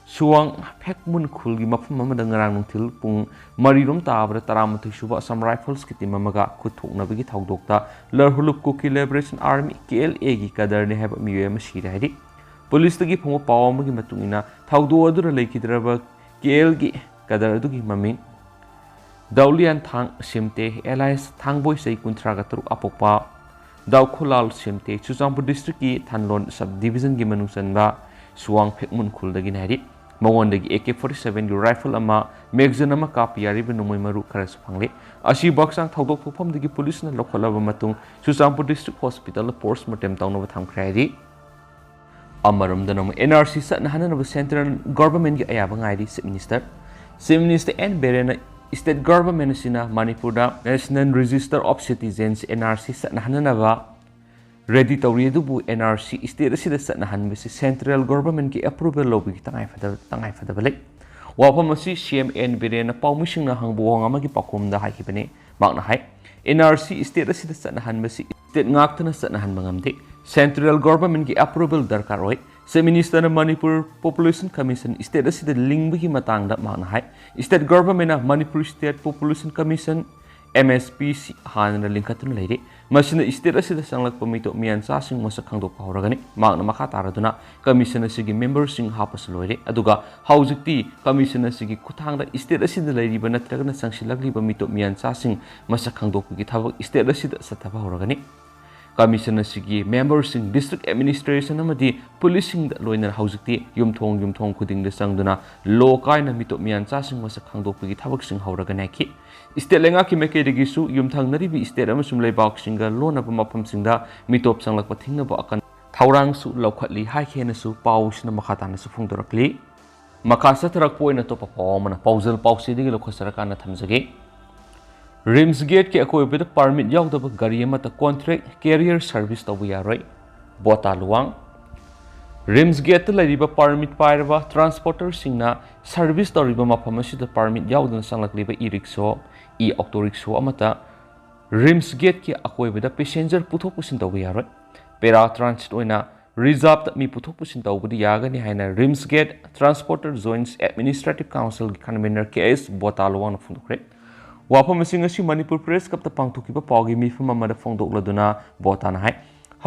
ꯁꯨꯋꯥꯡ ꯐꯦꯛꯃꯨꯟ ꯈꯨꯜꯒꯤ ꯃꯐꯝ ꯑꯃꯗ ꯉꯔꯥꯡ ꯅꯨꯡꯊꯤꯜ ꯄꯨꯡ ꯃꯔꯤꯔꯣꯝ ꯇꯥꯕꯗ ꯇꯔꯥꯃꯥꯊꯣꯏ ꯁꯨꯕ Assam Rifles ꯀꯤ team ꯑꯃꯒ ꯈꯨꯠ ꯊꯣꯛꯅꯕꯒꯤ ꯊꯧꯗꯣꯛꯇ ꯂꯔꯍꯨꯂꯨꯞ Kuki Liberation Army, K L A ꯒꯤ cadre ꯅꯤ ꯍꯥꯏꯕ ꯃꯤꯑꯣꯏ ꯑꯃ ꯁꯤꯔꯦ ꯍꯥꯏꯔꯤ꯫ Police ꯇꯒꯤ ꯐꯪꯕ ꯄꯥꯎ ꯑꯃꯒꯤ ꯃꯇꯨꯡ ꯏꯟꯅ, ꯊꯧꯗꯣꯛ ꯑꯗꯨꯗ ꯂꯩꯈꯤꯗ꯭ꯔꯕ K L A ꯒꯤ cadre ꯑꯗꯨꯒꯤ ꯃꯃꯤꯡ ꯗꯥꯎꯂꯤꯌꯥꯟ ꯊꯥꯡ ꯁꯤꯝꯇꯦ alias ꯊꯥꯡꯕꯣꯏ, ꯆꯍꯤ ꯀꯨꯟꯊ꯭ꯔꯥꯒ ꯇꯔꯨꯛ, ꯑꯄꯣꯛꯄ ꯗꯥꯎꯈꯨꯂꯥꯜ ꯁꯤꯝꯇꯦ, ꯆꯨꯔꯆꯥꯟꯄꯨꯔ district ꯀꯤ ꯊꯥꯟꯂꯣꯟ sub division ꯒꯤ ꯃꯅꯨꯡ ꯆꯟꯕ ꯁꯨꯋꯥꯡ ꯐꯦꯛꯃꯨꯟ ꯈꯨꯜꯗꯒꯤꯅꯤ ꯍꯥꯏꯔꯤ꯫ ꯃꯉꯣꯟꯗꯒꯤ A K forty seven ꯒꯤ rifle ꯑꯃ, magazine ꯑꯃ ꯀꯥꯞꯄ ꯌꯥꯔꯤꯕ ꯅꯣꯡꯃꯩ ꯃꯔꯨ ꯈꯔꯁꯨ ꯐꯪꯂꯦ꯫ ꯑꯁꯤꯕꯨ ꯍꯛꯆꯥꯡ ꯊꯧꯗꯣꯛ ꯊꯣꯛꯐꯝꯗꯒꯤ police ꯅ ꯂꯧꯈꯠꯂꯕ ꯃꯇꯨꯡ ꯆꯨꯔꯆꯥꯟꯄꯨꯔ district hospital ꯗ post mortem ꯇꯧꯅꯕ ꯊꯝꯈ꯭ꯔꯦ ꯍꯥꯏꯔꯤ꯫ ꯑꯃꯔꯣꯝꯗꯅ ꯑꯃꯨꯛ N R C ꯆꯠꯅꯍꯟꯅꯕ central government ꯀꯤ ꯑꯌꯥꯕ ꯉꯥꯏꯔꯤ Chief Minister꯫ Chief Minister N Biren ꯅ state government ꯑꯁꯤꯅ ꯃꯅꯤꯄꯨꯔꯗ National Register of Citizens, N R C ꯆꯠꯅꯍꯟꯅꯕ ready ꯇꯧꯔꯤ, ꯑꯗꯨꯕꯨ N R C state ꯑꯁꯤꯗ ꯆꯠꯅꯍꯟꯕꯁꯤ central government ꯀꯤ approval ꯂꯧꯕꯒꯤ ꯇꯉꯥꯏꯐꯗꯕ, ꯇꯉꯥꯏꯐꯗꯕ ꯂꯩ꯫ ꯋꯥꯐꯝ ꯑꯁꯤ C M N Biren ꯅ ꯄꯥꯎꯃꯤꯁꯤꯡꯅ ꯍꯪꯕ ꯋꯥꯍꯪ ꯑꯃꯒꯤ ꯄꯥꯎꯈꯨꯝꯗ ꯍꯥꯏꯈꯤꯕꯅꯤ꯫ ꯃꯍꯥꯛꯅ ꯍꯥꯏ, N R C state ꯑꯁꯤꯗ ꯆꯠꯅꯍꯟꯕꯁꯤ state ꯉꯥꯛꯇꯅ ꯆꯠꯅꯍꯟꯕ ꯉꯝꯗꯦ꯫ Central government ꯀꯤ approval ꯗꯔꯀꯥꯔ ꯑꯣꯏ꯫ Chief Minister ꯅ Manipur Population Commission state ꯑꯁꯤꯗ ꯂꯤꯡꯕꯒꯤ ꯃꯇꯥꯡꯗ ꯃꯍꯥꯛꯅ ꯍꯥꯏ, state government ꯅ Manipur State Population Commission, M S P C, ꯍꯥꯟꯅꯅ ꯂꯤꯡꯈꯠꯇꯨꯅ ꯂꯩꯔꯤ꯫ ꯃꯁꯤꯅ state ꯑꯁꯤꯗ ꯆꯪꯂꯛꯄ ꯃꯤꯇꯣꯞ ꯃꯤꯌꯥꯟꯆꯥꯁꯤꯡ ꯃꯁꯛ ꯈꯪꯗꯣꯛꯄ ꯍꯧꯔꯒꯅꯤ꯫ ꯃꯍꯥꯛꯅ ꯃꯈꯥ ꯇꯥꯔꯗꯨꯅ commission ꯑꯁꯤꯒꯤ member ꯁꯤꯡ ꯍꯥꯞꯄꯁꯨ ꯂꯣꯏꯔꯦ꯫ ꯑꯗꯨꯒ ꯍꯧꯖꯤꯛꯇꯤ commission ꯑꯁꯤꯒꯤ ꯈꯨꯠꯊꯥꯡꯗ state ꯑꯁꯤꯗ ꯂꯩꯔꯤꯕ ꯅꯠꯇ꯭ꯔꯒꯅ ꯆꯪꯁꯤꯜꯂꯛꯂꯤꯕ ꯃꯤꯇꯣꯞ ꯃꯤꯌꯥꯟꯆꯥꯁꯤꯡ ꯃꯁꯛ ꯈꯪꯗꯣꯛꯄꯒꯤ ꯊꯕꯛ state ꯑꯁꯤꯗ ꯆꯠꯊꯕ ꯍꯧꯔꯒꯅꯤ꯫ Commission ꯑꯁꯤꯒꯤ member ꯁꯤꯡ district administration ꯑꯃꯗꯤ police ꯁꯤꯡꯗ ꯂꯣꯏꯅꯅ ꯍꯧꯖꯤꯛꯇꯤ ꯌꯨꯝꯊꯣꯡ ꯌꯨꯝꯊꯣꯡ ꯈꯨꯗꯤꯡꯗ ꯆꯪꯗꯨꯅ law ꯀꯥꯏꯅ ꯃꯤꯇꯣꯞ ꯃꯤꯌꯥꯟꯆꯥꯁꯤꯡ ꯃꯁꯛ ꯈꯪꯗꯣꯛꯄꯒꯤ ꯊꯕꯛꯁꯤꯡ ꯍꯧꯔꯒꯅꯤ ꯍꯥꯏꯈꯤ꯫ State ꯂꯩꯉꯥꯛꯀꯤ ꯃꯥꯏꯀꯩꯗꯒꯤꯁꯨ ꯌꯨꯝꯊꯪꯅꯔꯤꯕ state ꯑꯃꯁꯨꯡ ꯂꯩꯕꯥꯛꯁꯤꯡꯒ ꯂꯣꯟꯅꯕ ꯃꯐꯝꯁꯤꯡꯗ ꯃꯤꯇꯣꯞ ꯆꯪꯂꯛꯄ ꯊꯤꯡꯅꯕ ꯑꯀꯟ ꯊꯧꯔꯥꯡꯁꯨ ꯂꯧꯈꯠꯂꯤ ꯍꯥꯏꯈꯤ ꯍꯥꯏꯅꯁꯨ ꯄꯥꯎꯁꯤꯅ ꯃꯈꯥ ꯇꯥꯅꯁꯨ ꯐꯣꯡꯗꯣꯔꯛꯂꯤ꯫ ꯃꯈꯥ ꯆꯠꯊꯔꯛꯄ ꯑꯣꯏꯅ ꯑꯇꯣꯞꯄ ꯄꯥꯎ ꯑꯃꯅ ꯄꯥꯎꯖꯦꯜ ꯄꯥꯎꯆꯦꯗꯒꯤ ꯂꯧꯈꯠꯆꯔꯀꯥꯟꯗ ꯊꯝꯖꯒꯦ꯫ RIMS gate ꯀꯤ ꯑꯀꯣꯏꯕꯗ permit ꯌꯥꯎꯗꯕ ꯒꯥꯔꯤ ꯑꯃꯠꯇ contract carrier service ꯇꯧꯕ ꯌꯥꯔꯣꯏ꯫ ꯕꯣꯇꯥ ꯂꯨꯋꯥꯡ꯫ RIMS gate ꯇ ꯂꯩꯔꯤꯕ permit ꯄꯥꯏꯔꯕ transporter ꯁꯤꯡꯅ service ꯇꯧꯔꯤꯕ ꯃꯐꯝ ꯑꯁꯤꯗ permit ꯌꯥꯎꯗꯅ ꯆꯪꯂꯛꯂꯤꯕ e-rickshaw, e-auto rickshaw ꯑꯃꯠꯇ RIMS gate ꯀꯤ ꯑꯀꯣꯏꯕꯗ passenger ꯄꯨꯊꯣꯛ ꯄꯨꯁꯤꯟ ꯇꯧꯕ ꯌꯥꯔꯣꯏ꯫ Para transit ꯑꯣꯏꯅ ꯔꯤꯖꯥꯕꯇ ꯃꯤ ꯄꯨꯊꯣꯛ ꯄꯨꯁꯤꯟ ꯇꯧꯕꯗꯤ ꯌꯥꯒꯅꯤ ꯍꯥꯏꯅ ꯔꯤꯝꯁ ꯒꯦꯠ ꯇ꯭ꯔꯥꯟꯁꯄꯣꯔꯇꯔ ꯖꯣꯏꯟꯠꯁ ꯑꯦꯗꯃꯤꯅꯤꯁꯇ꯭ꯔꯦꯇꯤꯚ ꯀꯥꯎꯟꯁꯤꯜꯒꯤ ꯀꯟꯚꯦꯅꯔ ꯀꯦ ꯑꯦꯁ ꯕꯣꯇꯥꯂꯨꯋꯥꯡꯅ ꯐꯣꯡꯗꯣꯛꯈ꯭ꯔꯦ꯫ ꯋꯥꯐꯝ ꯑꯁꯤꯡ ꯑꯁꯤ ꯃꯅꯤꯄꯨꯔ ꯄ꯭ꯔꯦꯁ ꯀ꯭ꯂꯕꯇ ꯄꯥꯡꯊꯣꯛꯈꯤꯕ ꯄꯥꯎꯒꯤ ꯃꯤꯐꯝ ꯑꯃꯗ ꯐꯣꯡꯗꯣꯛꯂꯗꯨꯅ ꯕꯣꯇꯥꯅ ꯍꯥꯏ,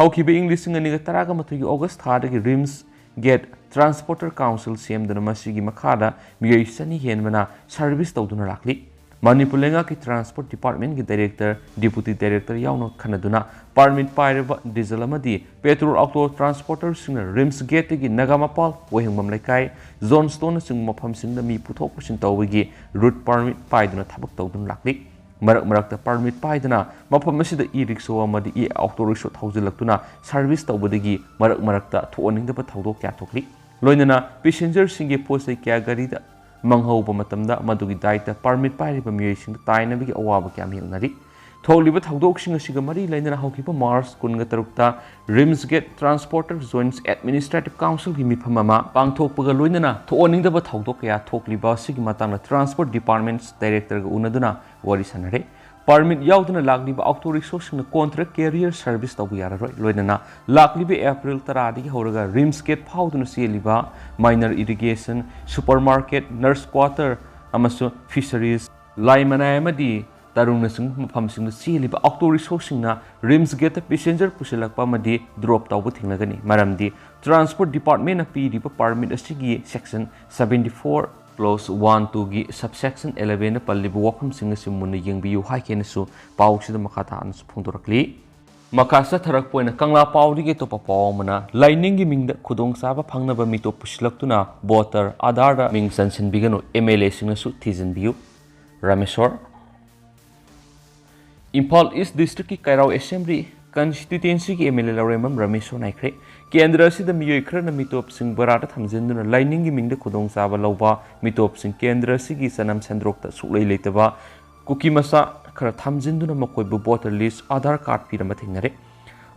ꯍꯧꯈꯤꯕ ꯏꯪ ꯂꯤꯁꯤꯡ ꯑꯅꯤꯒ ꯇꯔꯥꯒ ꯃꯥꯊꯣꯏꯒꯤ August ꯊꯥꯗꯒꯤ RIMS get transporter council ꯁꯦꯝꯗꯨꯅ ꯃꯁꯤꯒꯤ ꯃꯈꯥꯗ ꯃꯤꯑꯣꯏ ꯆꯅꯤ ꯍꯦꯟꯕꯅ ꯁꯔꯚꯤꯁ ꯇꯧꯗꯨꯅ ꯂꯥꯛꯂꯤ꯫ ꯃꯅꯤꯄꯨꯔ ꯂꯩꯉꯥꯛꯀꯤ ꯇ꯭ꯔꯥꯟꯁꯄꯣꯔꯠ ꯗꯤꯄꯥꯔꯠꯃꯦꯟꯒꯤ ꯗꯥꯏꯔꯦꯛꯇꯔ, ꯗꯤꯄꯨꯇꯤ ꯗꯥꯏꯔꯦꯛꯇꯔ ꯌꯥꯎꯅ ꯈꯟꯅꯗꯨꯅ ꯄꯥꯔꯃꯤꯠ ꯄꯥꯏꯔꯕ ꯗꯤꯖꯜ ꯑꯃꯗꯤ ꯄꯦꯇ꯭ꯔꯣꯜ ꯑꯣꯇꯣ ꯇ꯭ꯔꯥꯟꯁꯄꯣꯔꯇꯔꯁꯤꯡꯅ ꯔꯤꯝꯁ ꯒꯦꯠꯇꯒꯤ ꯅꯥꯒꯥꯃꯄꯥꯜ, ꯋꯥꯍꯦꯡꯕꯝ ꯂꯩꯀꯥꯏ, ꯖꯣꯟ ꯁ꯭ꯇꯣꯟꯅꯆꯤꯡꯕ ꯃꯐꯝꯁꯤꯡꯗ ꯃꯤ ꯄꯨꯊꯣꯛ ꯄꯨꯁꯤꯟ ꯇꯧꯕꯒꯤ ꯔꯨꯠ ꯄꯥꯔꯃꯤꯠ ꯄꯥꯏꯗꯨꯅ ꯊꯕꯛ ꯇꯧꯗꯨꯅ ꯂꯥꯛꯂꯤ꯫ ꯃꯔꯛ ꯃꯔꯛꯇ ꯄꯥꯔꯃꯤꯠ ꯄꯥꯏꯗꯅ ꯃꯐꯝ ꯑꯁꯤꯗ ꯏ ꯔꯤꯛꯁꯣ ꯑꯃꯗꯤ ꯏ ꯑꯣꯇꯣ ꯔꯤꯛꯁꯣ ꯊꯧꯖꯤꯜꯂꯛꯇꯨꯅ ꯁꯔꯚꯤꯁ ꯇꯧꯕꯗꯒꯤ ꯃꯔꯛ ꯃꯔꯛꯇ ꯊꯣꯛꯍꯟꯅꯤꯡꯗꯕ ꯊꯧꯗꯣꯛ ꯀꯌꯥ ꯊꯣꯛꯂꯤ꯫ ꯂꯣꯏꯅꯅ ꯄꯦꯁꯦꯟꯖꯔꯁꯤꯡꯒꯤ ꯄꯣꯠ ꯆꯩ ꯀꯌꯥ ꯒꯥꯔꯤꯗ ꯃꯥꯡꯍꯧꯕ ꯃꯇꯝꯗ ꯃꯗꯨꯒꯤ ꯗꯥꯏꯇ ꯄꯥꯔꯃꯤꯠ ꯄꯥꯏꯔꯤꯕ ꯃꯤꯑꯣꯏꯁꯤꯡꯗ ꯇꯥꯏꯅꯕꯒꯤ ꯑꯋꯥꯕ ꯀꯌꯥ ꯃꯥꯌꯣꯛꯅꯔꯤ꯫ ꯊꯣꯛꯂꯤꯕ ꯊꯧꯗꯣꯛꯁꯤꯡ ꯑꯁꯤꯒ ꯃꯔꯤ ꯂꯩꯅꯅ ꯍꯧꯈꯤꯕ ꯃꯥꯔꯆ ꯀꯨꯟꯒ ꯇꯔꯨꯛꯇ ꯔꯤꯝꯁ ꯒꯦꯠ ꯇ꯭ꯔꯥꯟꯁꯄꯣꯔꯇꯔ ꯖꯣꯏꯟꯠꯁ ꯑꯦꯗꯃꯤꯅꯤꯁꯇ꯭ꯔꯦꯇꯤꯚ ꯀꯥꯎꯟꯁꯤꯜꯒꯤ ꯃꯤꯐꯝ ꯑꯃ ꯄꯥꯡꯊꯣꯛꯄꯒ ꯂꯣꯏꯅꯅ ꯊꯣꯛꯍꯟꯅꯤꯡꯗꯕ ꯊꯧꯗꯣꯛ ꯀꯌꯥ ꯊꯣꯛꯂꯤꯕ ꯑꯁꯤꯒꯤ ꯃꯇꯥꯡꯗ ꯇ꯭ꯔꯥꯟꯁꯄꯣꯔꯠ ꯗꯤꯄꯥꯔꯠꯃꯦꯟꯠꯁ ꯗꯥꯏꯔꯦꯛꯇꯔꯒ ꯎꯅꯗꯨꯅ ꯋꯥꯔꯤ ꯁꯥꯟꯅꯔꯦ꯫ ꯄꯥꯔꯃꯤꯠ ꯌꯥꯎꯗꯅ ꯂꯥꯛꯂꯤꯕ ꯑꯣꯇꯣ ꯔꯤꯛꯁꯣꯁꯤꯡꯅ ꯀꯣꯟꯇ꯭ꯔꯦꯛ ꯀꯦꯔꯤꯌꯔ ꯁꯔꯚꯤꯁ ꯇꯧꯕ ꯌꯥꯔꯔꯣꯏ꯫ ꯂꯣꯏꯅꯅ ꯂꯥꯛꯂꯤꯕ ꯑꯦꯄ꯭ꯔꯤꯜ ꯇꯔꯥꯗꯒꯤ ꯍꯧꯔꯒ ꯔꯤꯝꯁ ꯒꯦꯠ ꯐꯥꯎꯗꯨꯅ ꯆꯦꯜꯂꯤꯕ minor irrigation, super market, nurse quarter ꯑꯃꯁꯨꯡ ꯐꯤꯁꯔꯤꯁ, ꯂꯥꯏꯃꯅꯥꯏ ꯑꯃꯗꯤ ꯇꯔꯨꯡꯅꯆꯤꯡꯕ ꯃꯐꯝꯁꯤꯡꯗ ꯆꯦꯜꯂꯤꯕ ꯑꯣꯇꯣ ꯔꯤꯛꯁꯣꯁꯤꯡꯅ ꯔꯤꯝꯁ ꯒꯦꯠꯇ ꯄꯦꯁꯦꯟꯖꯔ ꯄꯨꯁꯤꯜꯂꯛꯄ ꯑꯃꯗꯤ ꯗ꯭ꯔꯣꯞ ꯇꯧꯕ ꯊꯦꯡꯅꯒꯅꯤ꯫ ꯃꯔꯝꯗꯤ ꯇ꯭ꯔꯥꯟꯁꯄꯣꯔꯠ ꯗꯤꯄꯥꯔꯠꯃꯦꯟꯅ ꯄꯤꯔꯤꯕ ꯄꯥꯔꯃꯤꯠ ꯑꯁꯤꯒꯤ section seventy four close one ꯇꯨꯒꯤ ꯁꯕꯁꯦꯛꯁꯟ ꯑꯦꯂꯦꯚꯦꯟꯗ ꯄꯜꯂꯤꯕ ꯋꯥꯐꯝꯁꯤꯡ ꯑꯁꯤ ꯃꯨꯟꯅ ꯌꯦꯡꯕꯤꯌꯨ ꯍꯥꯏꯈꯤꯅꯁꯨ ꯄꯥꯎꯁꯤꯗ ꯃꯈꯥ ꯇꯥꯅꯁꯨ ꯐꯣꯡꯗꯣꯔꯛꯂꯤ꯫ ꯃꯈꯥ ꯆꯠꯊꯔꯛꯄ ꯑꯣꯏꯅ ꯀꯪꯂꯥ ꯄꯥꯎꯗꯒꯤ ꯑꯇꯣꯞꯄ ꯄꯥꯎ ꯑꯃꯅ, ꯂꯥꯏꯅꯤꯡꯒꯤ ꯃꯤꯡꯗ ꯈꯨꯗꯣꯡꯆꯥꯕ ꯐꯪꯅꯕ ꯃꯤꯇꯣꯞ ꯄꯨꯁꯤꯜꯂꯛꯇꯨꯅ ꯚꯣꯇꯔ ꯑꯥꯙꯥꯔꯗ ꯃꯤꯡ ꯆꯟꯁꯤꯟꯕꯤꯒꯅꯨ, ꯑꯦꯝ ꯑꯦꯜ ꯑꯦꯁꯤꯡꯅꯁꯨ ꯊꯤꯖꯤꯟꯕꯤꯌꯨ꯫ ꯔꯥꯃꯦꯁꯣꯔ꯫ ꯏꯝꯐꯥꯜ ꯏꯁ ꯗꯤꯁꯇ꯭ꯔꯤꯛꯀꯤ ꯀꯩꯔꯥꯎ ꯑꯦꯁꯦꯝꯕ꯭ꯂꯤ ꯀꯟꯁꯇꯤꯇ꯭ꯌꯨꯑꯦꯟꯁꯤꯒꯤ ꯑꯦꯝ ꯑꯦꯜ ꯑꯦ ꯂꯧꯔꯦꯝꯕꯝ ꯔꯥꯃꯦꯁꯣꯔ ꯅꯥꯏꯈ꯭ꯔꯦ꯫ ꯀꯦꯟꯗ꯭ꯔ ꯑꯁꯤꯗ ꯃꯤꯑꯣꯏ ꯈꯔꯅ ꯃꯤꯇꯣꯞꯁꯤꯡ ꯕꯔꯥꯗ ꯊꯝꯖꯤꯟꯗꯨꯅ ꯂꯥꯏꯅꯤꯡꯒꯤ ꯃꯤꯡꯗ ꯈꯨꯗꯣꯡꯆꯥꯕ ꯂꯧꯕ, ꯃꯤꯇꯣꯞꯁꯤꯡ ꯀꯦꯟꯗ꯭ꯔ ꯑꯁꯤꯒꯤ ꯆꯅꯝ ꯁꯟꯗ꯭ꯔꯣꯛꯇ ꯁꯨꯛꯂꯩ ꯂꯩꯇꯕ ꯀꯨꯀꯤ ꯃꯆꯥ ꯈꯔ ꯊꯝꯖꯤꯟꯗꯨꯅ ꯃꯈꯣꯏꯕꯨ ꯚꯣꯇꯔ ꯂꯤꯁ, ꯑꯥꯙꯥꯔ ꯀꯥꯔꯗ ꯄꯤꯔꯝꯕ ꯊꯦꯡꯅꯔꯦ꯫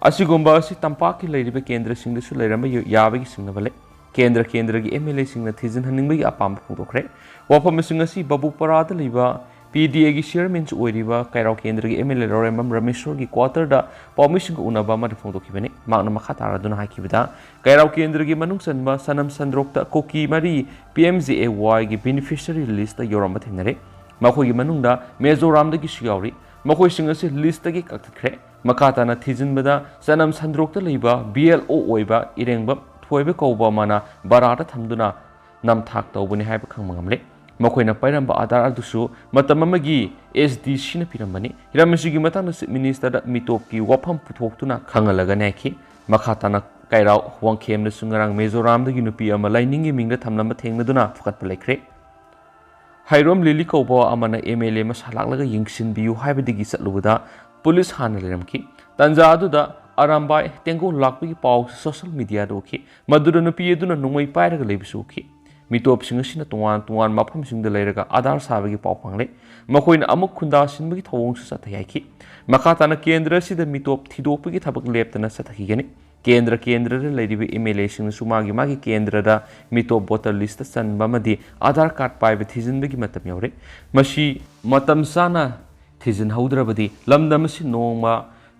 ꯑꯁꯤꯒꯨꯝꯕ ꯑꯁꯤ ꯇꯝꯄꯥꯛꯀꯤ ꯂꯩꯔꯤꯕ ꯀꯦꯟꯗ꯭ꯔꯁꯤꯡꯗꯁꯨ ꯂꯩꯔꯝꯕ ꯌꯥꯕꯒꯤ ꯆꯤꯡꯅꯕ ꯂꯩ꯫ ꯀꯦꯟꯗ꯭ꯔ ꯀꯦꯟꯗ꯭ꯔꯒꯤ ꯑꯦꯝ ꯑꯦꯜ ꯑꯦꯁꯤꯡꯅ ꯊꯤꯖꯤꯟꯍꯟꯅꯤꯡꯕꯒꯤ ꯑꯄꯥꯝꯕ ꯐꯣꯡꯗꯣꯛꯈ꯭ꯔꯦ꯫ ꯋꯥꯐꯝꯁꯤꯡ ꯑꯁꯤ ꯕꯕꯨꯄꯔꯥꯗ ꯂꯩꯕ ꯄꯤ ꯗꯤ ꯑꯦꯒꯤ ꯆꯤꯌꯔꯃꯦꯟꯁꯨ ꯑꯣꯏꯔꯤꯕ ꯀꯩꯔꯥꯎ ꯀꯦꯟꯗ꯭ꯔꯒꯤ ꯑꯦꯝ ꯑꯦꯜ ꯑꯦ ꯂꯧꯔꯦꯝꯕꯝ ꯔꯃꯦꯁꯣꯔꯒꯤ ꯀ꯭ꯋꯥꯇꯔꯗ ꯄꯥꯎꯃꯤꯁꯤꯡꯒ ꯎꯅꯕ ꯑꯃꯗ ꯐꯣꯡꯗꯣꯛꯈꯤꯕꯅꯤ꯫ ꯃꯍꯥꯛꯅ ꯃꯈꯥ ꯇꯥꯔꯗꯨꯅ ꯍꯥꯏꯈꯤꯕꯗ, ꯀꯩꯔꯥꯎ ꯀꯦꯟꯗ꯭ꯔꯒꯤ ꯃꯅꯨꯡ ꯆꯟꯕ ꯁꯅꯝ ꯁꯟꯗ꯭ꯔꯣꯛꯇ ꯀꯨꯀꯤ ꯃꯔꯤ ꯄꯤ ꯑꯦꯝ ꯖꯦ ꯑꯦ ꯋꯥꯏꯒꯤ ꯕꯦꯅꯤꯐꯤꯁꯔꯤ ꯂꯤꯁꯇ ꯌꯥꯎꯔꯝꯕ ꯊꯦꯡꯅꯔꯦ꯫ ꯃꯈꯣꯏꯒꯤ ꯃꯅꯨꯡꯗ ꯃꯤꯖꯣꯔꯥꯝꯗꯒꯤꯁꯨ ꯌꯥꯎꯔꯤ꯫ ꯃꯈꯣꯏꯁꯤꯡ ꯑꯁꯤ ꯂꯤꯁꯇꯒꯤ ꯀꯛꯊꯠꯈ꯭ꯔꯦ꯫ ꯃꯈꯥ ꯇꯥꯅ ꯊꯤꯖꯤꯟꯕꯗ ꯆꯅꯝ ꯁꯟꯗ꯭ꯔꯣꯛꯇ ꯂꯩꯕ ꯕꯤ ꯑꯦꯜ ꯑꯣ ꯑꯣꯏꯕ ꯏꯔꯦꯡꯕꯝ ꯊꯣꯏꯕ ꯀꯧꯕ ꯑꯃꯅ ꯕꯔꯥꯗ ꯊꯝꯗꯨꯅ ꯅꯝꯊꯥꯛ ꯇꯧꯕꯅꯤ ꯍꯥꯏꯕ ꯈꯪꯕ ꯉꯝꯂꯦ꯫ ꯃꯈꯣꯏꯅ ꯄꯥꯏꯔꯝꯕ ꯑꯥꯙꯥꯔ ꯑꯗꯨꯁꯨ ꯃꯇꯝ ꯑꯃꯒꯤ ꯑꯦꯁ ꯗꯤ ꯁꯤꯅ ꯄꯤꯔꯝꯕꯅꯤ꯫ ꯍꯤꯔꯝ ꯑꯁꯤꯒꯤ ꯃꯇꯥꯡꯗ ꯆꯤꯐ ꯃꯤꯅꯤꯁꯇꯔꯗ ꯃꯤꯇꯣꯞꯀꯤ ꯋꯥꯐꯝ ꯄꯨꯊꯣꯛꯇꯨꯅ ꯈꯪꯍꯜꯂꯒ ꯅꯦꯛꯈꯤ꯫ ꯃꯈꯥ ꯇꯥꯅ ꯀꯩꯔꯥꯎ ꯋꯥꯡꯈꯦꯝꯗꯁꯨ ꯉꯔꯥꯡ ꯃꯤꯖꯣꯔꯥꯝꯗꯒꯤ ꯅꯨꯄꯤ ꯑꯃ ꯂꯥꯏꯅꯤꯡꯒꯤ ꯃꯤꯡꯗ ꯊꯝꯂꯝꯕ ꯊꯦꯡꯅꯗꯨꯅ ꯐꯨꯀꯠꯄ ꯂꯩꯈ꯭ꯔꯦ꯫ ꯍꯩꯔꯣꯝ ꯂꯤꯂꯤ ꯀꯧꯕ ꯑꯃꯅ ꯑꯦꯝ ꯑꯦꯜ ꯑꯦ ꯃꯁꯥ ꯂꯥꯛꯂꯒ ꯌꯦꯡꯁꯤꯟꯕꯤꯌꯨ ꯍꯥꯏꯕꯗꯒꯤ ꯆꯠꯂꯨꯕꯗ ꯄꯨꯂꯤꯁ ꯍꯥꯟꯅ ꯂꯩꯔꯝꯈꯤ꯫ ꯇꯥꯟꯖꯥ ꯑꯗꯨꯗ ꯑꯔꯥꯝꯕꯥꯏ ꯇꯦꯡꯒꯣꯜ ꯂꯥꯛꯄꯒꯤ ꯄꯥꯎꯁꯨ ꯁꯣꯁꯤꯌꯦꯜ ꯃꯤꯗꯤꯌꯥꯗ ꯎꯈꯤ꯫ ꯃꯗꯨꯗ ꯅꯨꯄꯤ ꯑꯗꯨꯅ ꯅꯣꯡꯃꯩ ꯄꯥꯏꯔꯒ ꯂꯩꯕꯁꯨ ꯎꯈꯤ꯫ ꯃꯤꯇꯣꯞꯁꯤꯡ ꯑꯁꯤꯅ ꯇꯣꯉꯥꯟ ꯇꯣꯉꯥꯟꯕ ꯃꯐꯝꯁꯤꯡꯗ ꯂꯩꯔꯒ ꯑꯥꯙꯥꯔ ꯁꯥꯕꯒꯤ ꯄꯥꯎ ꯐꯪꯂꯦ꯫ ꯃꯈꯣꯏꯅ ꯑꯃꯨꯛ ꯈꯨꯟꯗꯥ ꯁꯤꯟꯕꯒꯤ ꯊꯧꯑꯣꯡꯁꯨ ꯆꯠꯊꯩ ꯍꯥꯏꯈꯤ꯫ ꯃꯈꯥ ꯇꯥꯅ ꯀꯦꯟꯗ꯭ꯔ ꯑꯁꯤꯗ ꯃꯤꯇꯣꯞ ꯊꯤꯗꯣꯛꯄꯒꯤ ꯊꯕꯛ ꯂꯦꯞꯇꯅ ꯆꯠꯊꯈꯤꯒꯅꯤ꯫ ꯀꯦꯟꯗ꯭ꯔ ꯀꯦꯟꯗ꯭ꯔꯗ ꯂꯩꯔꯤꯕ ꯑꯦꯝ ꯑꯦꯜ ꯑꯦꯁꯤꯡꯅꯁꯨ ꯃꯥꯒꯤ ꯃꯥꯒꯤ ꯀꯦꯟꯗ꯭ꯔꯗ ꯃꯤꯇꯣꯞ ꯚꯣꯇꯔ ꯂꯤꯁꯇ ꯆꯟꯕ ꯑꯃꯗꯤ ꯑꯥꯙꯥꯔ ꯀꯥꯔꯗ ꯄꯥꯏꯕ ꯊꯤꯖꯤꯟꯕꯒꯤ ꯃꯇꯝ ꯌꯧꯔꯦ꯫ ꯃꯁꯤ ꯃꯇꯝ ꯆꯥꯅ ꯊꯤꯖꯤꯟꯍꯧꯗ꯭ꯔꯕꯗꯤ ꯂꯝꯗꯝ ꯑꯁꯤ ꯅꯣꯡꯃ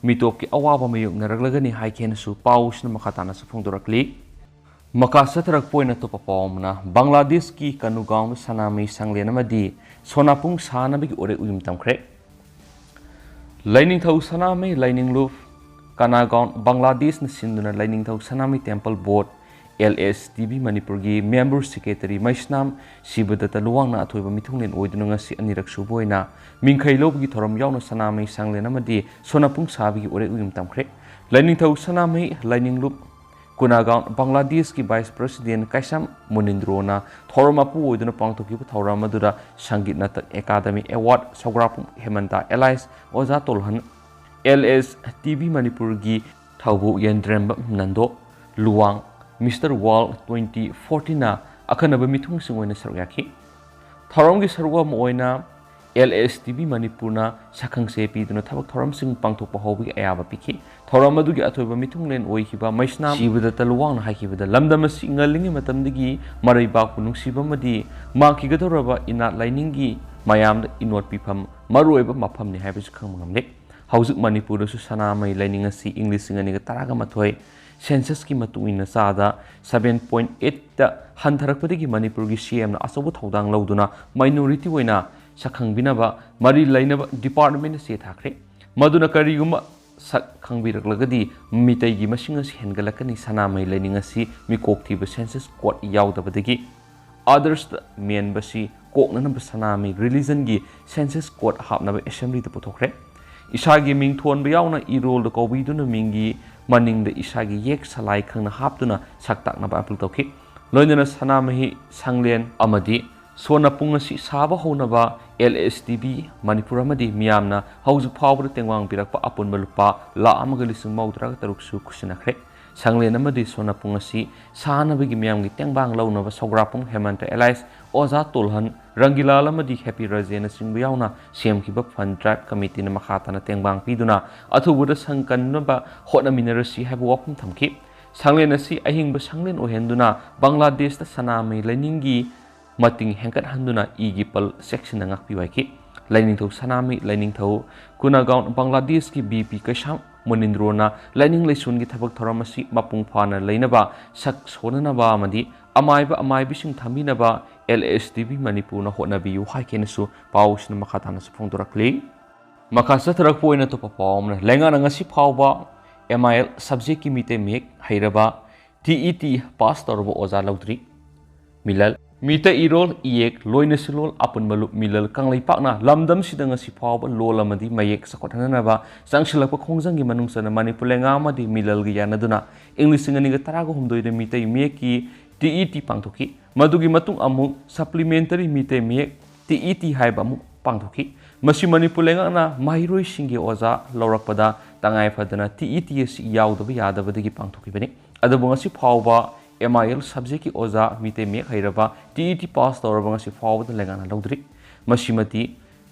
ꯃꯤꯇꯣꯞꯀꯤ ꯑꯋꯥꯕ ꯃꯥꯌꯣꯛꯅꯔꯛꯂꯒꯅꯤ ꯍꯥꯏꯈꯤꯅꯁꯨ ꯄꯥꯎꯁꯤꯅ ꯃꯈꯥ ꯇꯥꯅꯁꯨ ꯐꯣꯡꯗꯣꯔꯛꯂꯤ꯫ ꯃꯈꯥ ꯆꯠꯊꯔꯛꯄ ꯑꯣꯏꯅ ꯑꯇꯣꯞꯄ ꯄꯥꯎ ꯑꯃꯅ, ꯕꯪꯒ꯭ꯂꯥꯗꯦꯁꯀꯤ ꯀꯅꯨꯒꯥꯎꯟꯗ ꯁꯅꯥꯃꯍꯤ ꯁꯪꯂꯦꯟ ꯑꯃꯗꯤ ꯁꯣꯅꯥꯄꯨꯡ ꯁꯥꯅꯕꯒꯤ ꯎꯔꯦꯛ ꯎꯌꯨꯝ ꯇꯝꯈ꯭ꯔꯦ꯫ ꯂꯥꯏꯅꯤꯡꯊꯧ ꯁꯅꯥꯃꯍꯤ ꯂꯥꯏꯅꯤꯡꯂꯨꯞ ꯀꯅꯥꯒꯥꯎꯟ ꯕꯪꯒ꯭ꯂꯥꯗꯦꯁꯅ ꯁꯤꯟꯗꯨꯅ ꯂꯥꯏꯅꯤꯡꯊꯧ ꯁꯅꯥꯃꯍꯤ ꯇꯦꯝꯄꯜ ꯕꯣꯔꯗ, ꯑꯦꯜ ꯑꯦꯁ ꯇꯤ ꯕꯤ ꯃꯅꯤꯄꯨꯔꯒꯤ ꯃꯦꯝꯕꯔ ꯁꯦꯀ꯭ꯔꯦꯇꯔꯤ ꯃꯩꯁꯅꯥꯝ ꯁꯤꯕꯗꯠꯇ ꯂꯨꯋꯥꯡꯅ ꯑꯊꯣꯏꯕ ꯃꯤꯊꯨꯡꯂꯦꯟ ꯑꯣꯏꯗꯨꯅ ꯉꯁꯤ ꯑꯅꯤꯔꯛ ꯁꯨꯕ ꯑꯣꯏꯅ ꯃꯤꯡꯈꯩ ꯂꯧꯕꯒꯤ ꯊꯧꯔꯝ ꯌꯥꯎꯅ ꯁꯅꯥꯃꯍꯤ ꯁꯪꯂꯦꯟ ꯑꯃꯗꯤ ꯁꯣꯅꯥꯄꯨꯡ ꯁꯥꯕꯒꯤ ꯎꯔꯦꯛ ꯎꯌꯨꯝ ꯇꯝꯈ꯭ꯔꯦ꯫ ꯂꯥꯏꯅꯤꯡꯊꯧ ꯁꯅꯥꯃꯍꯤ ꯂꯥꯏꯅꯤꯡꯂꯨꯞ ꯀꯨꯅꯥꯒꯥꯎꯟ ꯕꯪꯒ꯭ꯂꯥꯗꯦꯁꯀꯤ ꯚꯥꯏꯁ ꯄ꯭ꯔꯦꯁꯤꯗꯦꯟ ꯀꯥꯏꯁꯥꯝ ꯃꯨꯅꯤꯟꯗ꯭ꯔꯣꯅ ꯊꯧꯔꯝ ꯃꯄꯨ ꯑꯣꯏꯗꯨꯅ ꯄꯥꯡꯊꯣꯛꯈꯤꯕ ꯊꯧꯔꯝ ꯑꯗꯨꯗ Sangeet Natak academy award ꯁꯧꯒ꯭ꯔꯥꯛꯄꯨꯝ ꯍꯦꯃꯟꯇ alias ꯑꯣꯖꯥ ꯇꯣꯜꯍꯟ, ꯑꯦꯜ ꯑꯦꯁ ꯇꯤ ꯕꯤ ꯃꯅꯤꯄꯨꯔꯒꯤ ꯊꯧꯕꯨ ꯌꯦꯟꯗ꯭ꯔꯦꯝꯕ Nando, Luwang, mister world twenty ꯐꯣꯔꯇꯤꯟꯅ ꯑꯈꯟꯅꯕ ꯃꯤꯊꯨꯡꯁꯤꯡ ꯑꯣꯏꯅ ꯁꯔꯨꯛ ꯌꯥꯈꯤ꯫ ꯊꯧꯔꯝꯒꯤ ꯁꯔꯨꯛ ꯑꯃ ꯑꯣꯏꯅ ꯑꯦꯜ ꯑꯦꯁ ꯇꯤ ꯕꯤ ꯃꯅꯤꯄꯨꯔꯅ ꯁꯛꯈꯪꯁꯦ ꯄꯤꯗꯨꯅ ꯊꯕꯛ ꯊꯧꯔꯝꯁꯤꯡ ꯄꯥꯡꯊꯣꯛꯄ ꯍꯧꯕꯒꯤ ꯑꯌꯥꯕ ꯄꯤꯈꯤ꯫ ꯊꯧꯔꯝ ꯑꯗꯨꯒꯤ ꯑꯊꯣꯏꯕ ꯃꯤꯊꯨꯡꯂꯦꯟ ꯑꯣꯏꯈꯤꯕ ꯃꯩꯁꯅꯥꯝ ꯁꯤꯕꯗꯠꯇ ꯂꯨꯋꯥꯡꯅ ꯍꯥꯏꯈꯤꯕꯗ, ꯂꯝꯗꯝ ꯑꯁꯤ ꯉꯜꯂꯤꯉꯩ ꯃꯇꯝꯗꯒꯤ ꯃꯔꯩꯕꯥꯛꯄꯨ ꯅꯨꯡꯁꯤꯕ ꯑꯃꯗꯤ ꯃꯥꯡꯈꯤꯒꯗꯧꯔꯕ ꯏꯅꯥꯠ ꯂꯥꯏꯅꯤꯡꯒꯤ ꯃꯌꯥꯝꯗ ꯏꯅꯣꯠ ꯄꯤꯐꯝ ꯃꯔꯨꯑꯣꯏꯕ ꯃꯐꯝꯅꯤ ꯍꯥꯏꯕꯁꯤ ꯈꯪꯕ ꯉꯝꯂꯦ꯫ ꯍꯧꯖꯤꯛ ꯃꯅꯤꯄꯨꯔꯗꯁꯨ ꯁꯅꯥꯃꯍꯤ ꯂꯥꯏꯅꯤꯡ ꯑꯁꯤ ꯏꯪ ꯂꯤꯁꯤꯡ ꯑꯅꯤꯒ ꯇꯔꯥꯒ ꯃꯥꯊꯣꯏ ꯁꯦꯟꯁꯁꯀꯤ ꯃꯇꯨꯡ ꯏꯟꯅ ꯆꯥꯗ ꯁꯚꯦꯟ ꯄꯣꯏꯟ ꯑꯩꯠꯇ ꯍꯟꯊꯔꯛꯄꯗꯒꯤ ꯃꯅꯤꯄꯨꯔꯒꯤ ꯁꯤ ꯑꯦꯝꯅ ꯑꯆꯧꯕ ꯊꯧꯗꯥꯡ ꯂꯧꯗꯨꯅ ꯃꯥꯏꯅꯣꯔꯤꯇꯤ ꯑꯣꯏꯅ ꯁꯛꯈꯪꯕꯤꯅꯕ ꯃꯔꯤ ꯂꯩꯅꯕ ꯗꯤꯄꯥꯔꯠꯃꯦꯟꯅ ꯆꯦ ꯊꯥꯈ꯭ꯔꯦ꯫ ꯃꯗꯨꯅ ꯀꯔꯤꯒꯨꯝꯕ ꯁꯛ ꯈꯪꯕꯤꯔꯛꯂꯒꯗꯤ ꯃꯤꯇꯩꯒꯤ ꯃꯁꯤꯡ ꯑꯁꯤ ꯍꯦꯟꯒꯠꯂꯛꯀꯅꯤ꯫ ꯁꯅꯥꯃꯍꯤ ꯂꯥꯏꯅꯤꯡ ꯑꯁꯤ ꯃꯤꯀꯣꯛ ꯊꯤꯕ ꯁꯦꯟꯁꯁ ꯀꯣꯗ ꯌꯥꯎꯗꯕꯗꯒꯤ ꯑꯥꯗꯔꯁꯇ ꯃꯦꯟꯕꯁꯤ ꯀꯣꯛꯅꯅꯕ ꯁꯅꯥꯃꯍꯤ ꯔꯤꯂꯤꯖꯟꯒꯤ ꯁꯦꯟꯁꯁ ꯀꯣꯗ ꯍꯥꯞꯅꯕ ꯑꯦꯁꯦꯝꯕ꯭ꯂꯤꯗ ꯄꯨꯊꯣꯛꯈ꯭ꯔꯦ꯫ ꯏꯁꯥꯒꯤ ꯃꯤꯡꯊꯣꯟꯕ ꯌꯥꯎꯅ ꯏꯔꯣꯜꯗ ꯀꯧꯕꯤꯗꯨꯅ ꯃꯤꯡꯒꯤ ꯃꯅꯤꯡꯗ ꯏꯁꯥꯒꯤ ꯌꯦꯛ ꯁꯂꯥꯏ ꯈꯪꯅ ꯍꯥꯞꯇꯨꯅ ꯁꯛ ꯇꯥꯛꯅꯕ ꯑꯥꯄꯤꯜ ꯇꯧꯈꯤ꯫ ꯂꯣꯏꯅꯅ ꯁꯅꯥꯃꯍꯤ ꯁꯪꯂꯦꯟ ꯑꯃꯗꯤ ꯁꯣꯅ ꯄꯨꯡ ꯑꯁꯤ ꯁꯥꯕ ꯍꯧꯅꯕ ꯑꯦꯜ ꯑꯦꯁ ꯇꯤ ꯚꯤ ꯃꯅꯤꯄꯨꯔ ꯑꯃꯗꯤ ꯃꯤꯌꯥꯝꯅ ꯍꯧꯖꯤꯛ ꯐꯥꯎꯕꯗ ꯇꯦꯡꯕꯥꯡ ꯄꯤꯔꯛꯄ ꯑꯄꯨꯟꯕ ꯂꯨꯄꯥ ꯂꯥꯈ ꯑꯃꯒ ꯂꯤꯁꯤꯡ ꯃꯧꯗ꯭ꯔꯥꯒ ꯇꯔꯨꯛꯁꯨ ꯈꯨꯠꯁꯤꯟꯅꯈ꯭ꯔꯦ꯫ ꯁꯪꯂꯦꯟ ꯑꯃꯗꯤ ꯁꯣꯅ ꯄꯨꯡ ꯑꯁꯤ ꯁꯥꯅꯕꯒꯤ ꯃꯤꯌꯥꯝꯒꯤ ꯇꯦꯡꯕꯥꯡ ꯂꯧꯅꯕ ꯁꯧꯒ꯭ꯔꯥꯛꯄꯨꯡ ꯍꯦꯃꯟꯇ ꯑꯦꯂꯥꯏꯁ, ꯑꯣꯖꯥ ꯇꯣꯜꯍꯟ, ꯔꯪꯒꯤꯂꯥꯜ ꯑꯃꯗꯤ ꯍꯦꯄꯤ ꯔꯥꯖꯦꯅꯆꯤꯡꯕ ꯌꯥꯎꯅ ꯁꯦꯝꯈꯤꯕ ꯐꯟ ꯗ꯭ꯔꯥꯏꯚ ꯀꯃꯤꯇꯤꯅ ꯃꯈꯥ ꯇꯥꯅ ꯇꯦꯡꯕꯥꯡ ꯄꯤꯗꯨꯅ ꯑꯊꯨꯕꯗ ꯁꯪ ꯀꯟꯅꯕ ꯍꯣꯠꯅꯃꯤꯟꯅꯔꯁꯤ ꯍꯥꯏꯕ ꯋꯥꯐꯝ ꯊꯝꯈꯤ꯫ ꯁꯪꯂꯦꯟ ꯑꯁꯤ ꯑꯍꯤꯡꯕ ꯁꯪꯂꯦꯟ ꯑꯣꯏꯍꯟꯗꯨꯅ ꯕꯪꯒ꯭ꯂꯥꯗꯦꯁꯇ ꯁꯅꯥꯃꯍꯤ ꯂꯥꯏꯅꯤꯡꯒꯤ ꯃꯇꯤꯡ ꯍꯦꯟꯒꯠꯍꯟꯗꯨꯅ ꯏꯒꯤ ꯄꯜ ꯆꯦꯛꯁꯤꯟꯅ ꯉꯥꯛꯄꯤꯌꯨ ꯍꯥꯏꯈꯤ꯫ ꯂꯥꯏꯅꯤꯡꯊꯧ ꯁꯅꯥꯃꯍꯤ ꯂꯥꯏꯅꯤꯡꯊꯧ ꯀꯨꯅꯥꯒꯥꯎꯟ ꯕꯪꯒ꯭ꯂꯥꯗꯦꯁꯀꯤ ꯕꯤ ꯄꯤ ꯀꯩꯁꯥꯝ ꯃꯨꯅꯤꯟꯗ꯭ꯔꯣꯅ ꯂꯥꯏꯅꯤꯡ ꯂꯥꯏꯁꯣꯟꯒꯤ ꯊꯕꯛ ꯊꯧꯔꯝ ꯑꯁꯤ ꯃꯄꯨꯡ ꯐꯥꯅ ꯂꯩꯅꯕ, ꯁꯛ ꯁꯣꯟꯅꯅꯕ ꯑꯃꯗꯤ ꯑꯃꯥꯏꯕ ꯑꯃꯥꯏꯕꯤꯁꯤꯡ ꯊꯝꯕꯤꯅꯕ ꯑꯦꯜ ꯑꯦꯁ ꯇꯤ ꯚꯤ ꯃꯅꯤꯄꯨꯔꯅ ꯍꯣꯠꯅꯕꯤꯌꯨ ꯍꯥꯏꯈꯤꯅꯁꯨ ꯄꯥꯎꯁꯤꯅ ꯃꯈꯥ ꯇꯥꯅꯁꯨ ꯐꯣꯡꯗꯣꯔꯛꯂꯤ꯫ ꯃꯈꯥ ꯆꯠꯊꯔꯛꯄ ꯑꯣꯏꯅ ꯑꯇꯣꯞꯄ ꯄꯥꯎ ꯑꯃꯅ, ꯂꯩꯉꯥꯛꯅ ꯉꯁꯤ ꯐꯥꯎꯕ ꯑꯦꯝ ꯑꯥꯏ ꯑꯦꯜ ꯁꯕꯖꯦꯛꯀꯤ ꯃꯤꯇꯩ ꯃꯌꯦꯛ ꯍꯩꯔꯕ ꯇꯤ ꯏ ꯇꯤ ꯄꯥꯁ ꯇꯧꯔꯕ ꯑꯣꯖꯥ ꯂꯧꯗ꯭ꯔꯤ꯫ ꯃꯤꯂꯜ꯫ ꯃꯤꯇꯩ ꯏꯔꯣꯜ, ꯏꯌꯦꯛ, ꯂꯣꯏꯅꯁꯤꯂꯣꯜ ꯑꯄꯨꯟꯕ ꯂꯨꯞ ꯃꯤꯂꯜ ꯀꯪꯂꯩꯄꯥꯛꯅ ꯂꯝꯗꯝꯁꯤꯗ ꯉꯁꯤ ꯐꯥꯎꯕ ꯂꯣꯜ ꯑꯃꯗꯤ ꯃꯌꯦꯛ ꯆꯥꯎꯈꯠꯍꯟꯅꯅꯕ ꯆꯪꯁꯤꯜꯂꯛꯄ ꯈꯣꯡꯖꯪꯒꯤ ꯃꯅꯨꯡ ꯆꯟꯅ ꯃꯅꯤꯄꯨꯔ ꯂꯩꯉꯥꯛ ꯑꯃꯗꯤ ꯃꯤꯂꯜꯒ ꯌꯥꯅꯗꯨꯅ ꯏꯪ ꯂꯤꯁꯤꯡ ꯑꯅꯤꯒ ꯇꯔꯥꯒ ꯍꯨꯝꯗꯣꯏꯗ ꯃꯤꯇꯩ ꯃꯌꯦꯛꯀꯤ ꯇꯤ ꯏ ꯇꯤ ꯄꯥꯡꯊꯣꯛꯈꯤ꯫ ꯃꯗꯨꯒꯤ ꯃꯇꯨꯡ ꯑꯃꯨꯛ ꯁꯄ꯭ꯂꯤꯃꯦꯟꯇꯔꯤ ꯃꯤꯇꯩ ꯃꯌꯦꯛ, ꯇꯤ ꯏ ꯇꯤ ꯍꯥꯏꯕ ꯑꯃꯨꯛ ꯄꯥꯡꯊꯣꯛꯈꯤ꯫ ꯃꯁꯤ ꯃꯅꯤꯄꯨꯔ ꯂꯩꯉꯥꯛꯅ ꯃꯍꯩꯔꯣꯏꯁꯤꯡꯒꯤ ꯑꯣꯖꯥ ꯂꯧꯔꯛꯄꯗ ꯇꯉꯥꯏ ꯐꯗꯅ ꯇꯤ ꯏ ꯇꯤ ꯑꯁꯤ ꯌꯥꯎꯗꯕ ꯌꯥꯗꯕꯗꯒꯤ ꯄꯥꯡꯊꯣꯛꯈꯤꯕꯅꯤ꯫ ꯑꯗꯨꯕꯨ ꯉꯁꯤ ꯐꯥꯎꯕ ꯑꯦꯝ ꯑꯥꯏ ꯑꯦꯜ ꯁꯕꯖꯦꯛꯀꯤ ꯑꯣꯖꯥ ꯃꯤꯇꯩ ꯃꯌꯦꯛ ꯍꯩꯔꯕ, ꯇꯤ ꯏ ꯇꯤ ꯄꯥꯁ ꯇꯧꯔꯕ ꯉꯁꯤ ꯐꯥꯎꯕꯗ ꯂꯩꯉꯥꯛꯅ ꯂꯧꯗ꯭ꯔꯤ꯫ ꯃꯁꯤꯃꯗꯤ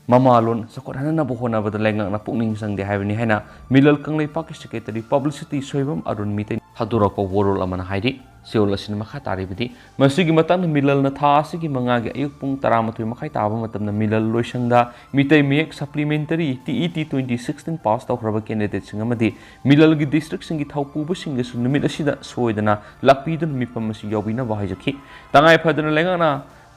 ꯃꯃꯥꯂꯣꯟ ꯆꯥꯎꯈꯠꯍꯟꯅꯕ ꯍꯣꯠꯅꯕꯗ ꯂꯩꯉꯥꯛꯅ ꯄꯨꯛꯅꯤꯡ ꯆꯪꯗꯦ ꯍꯥꯏꯕꯅꯤ ꯍꯥꯏꯅ ꯃꯤꯂꯜ ꯀꯪꯂꯩꯄꯥꯛꯀꯤ ꯁꯦꯀ꯭ꯔꯦꯇꯔꯤ ꯄꯕ꯭ꯂꯤꯁꯤꯇꯤ ꯁꯣꯏꯕꯝ ꯑꯔꯨꯟ ꯃꯤꯇꯩ ꯊꯥꯗꯣꯔꯛꯄ ꯋꯥꯔꯣꯜ ꯑꯃꯅ ꯍꯥꯏꯔꯤ꯫ ꯆꯦꯔꯣꯜ ꯑꯁꯤꯅ ꯃꯈꯥ ꯇꯥꯔꯤꯕꯗꯤ, ꯃꯁꯤꯒꯤ ꯃꯇꯥꯡꯗ ꯃꯤꯂꯜꯅ ꯊꯥ ꯑꯁꯤꯒꯤ ꯃꯉꯥꯒꯤ ꯑꯌꯨꯛ ꯄꯨꯡ ꯇꯔꯥꯃꯥꯊꯣꯏ ꯃꯈꯥꯏ ꯇꯥꯕ ꯃꯇꯝꯗ ꯃꯤꯂꯜ ꯂꯣꯏꯁꯪꯗ ꯃꯤꯇꯩ ꯃꯌꯦꯛ supplementary T E T twenty sixteen pass ꯇꯧꯈ꯭ꯔꯕ candidateꯁꯤꯡ ꯑꯃꯗꯤ ꯃꯤꯂꯜꯒꯤ districtꯁꯤꯡꯒꯤ ꯊꯧꯄꯨꯕꯁꯤꯡꯒꯁꯨ ꯅꯨꯃꯤꯠ ꯑꯁꯤꯗ ꯁꯣꯏꯗꯅ ꯂꯥꯛꯄꯤꯗꯨꯅ ꯃꯤꯐꯝ ꯑꯁꯤ ꯌꯥꯎꯕꯤꯅꯕ ꯍꯥꯏꯖꯈꯤ꯫ ꯇꯉꯥꯏ ꯐꯗꯅ ꯂꯩꯉꯥꯛꯅ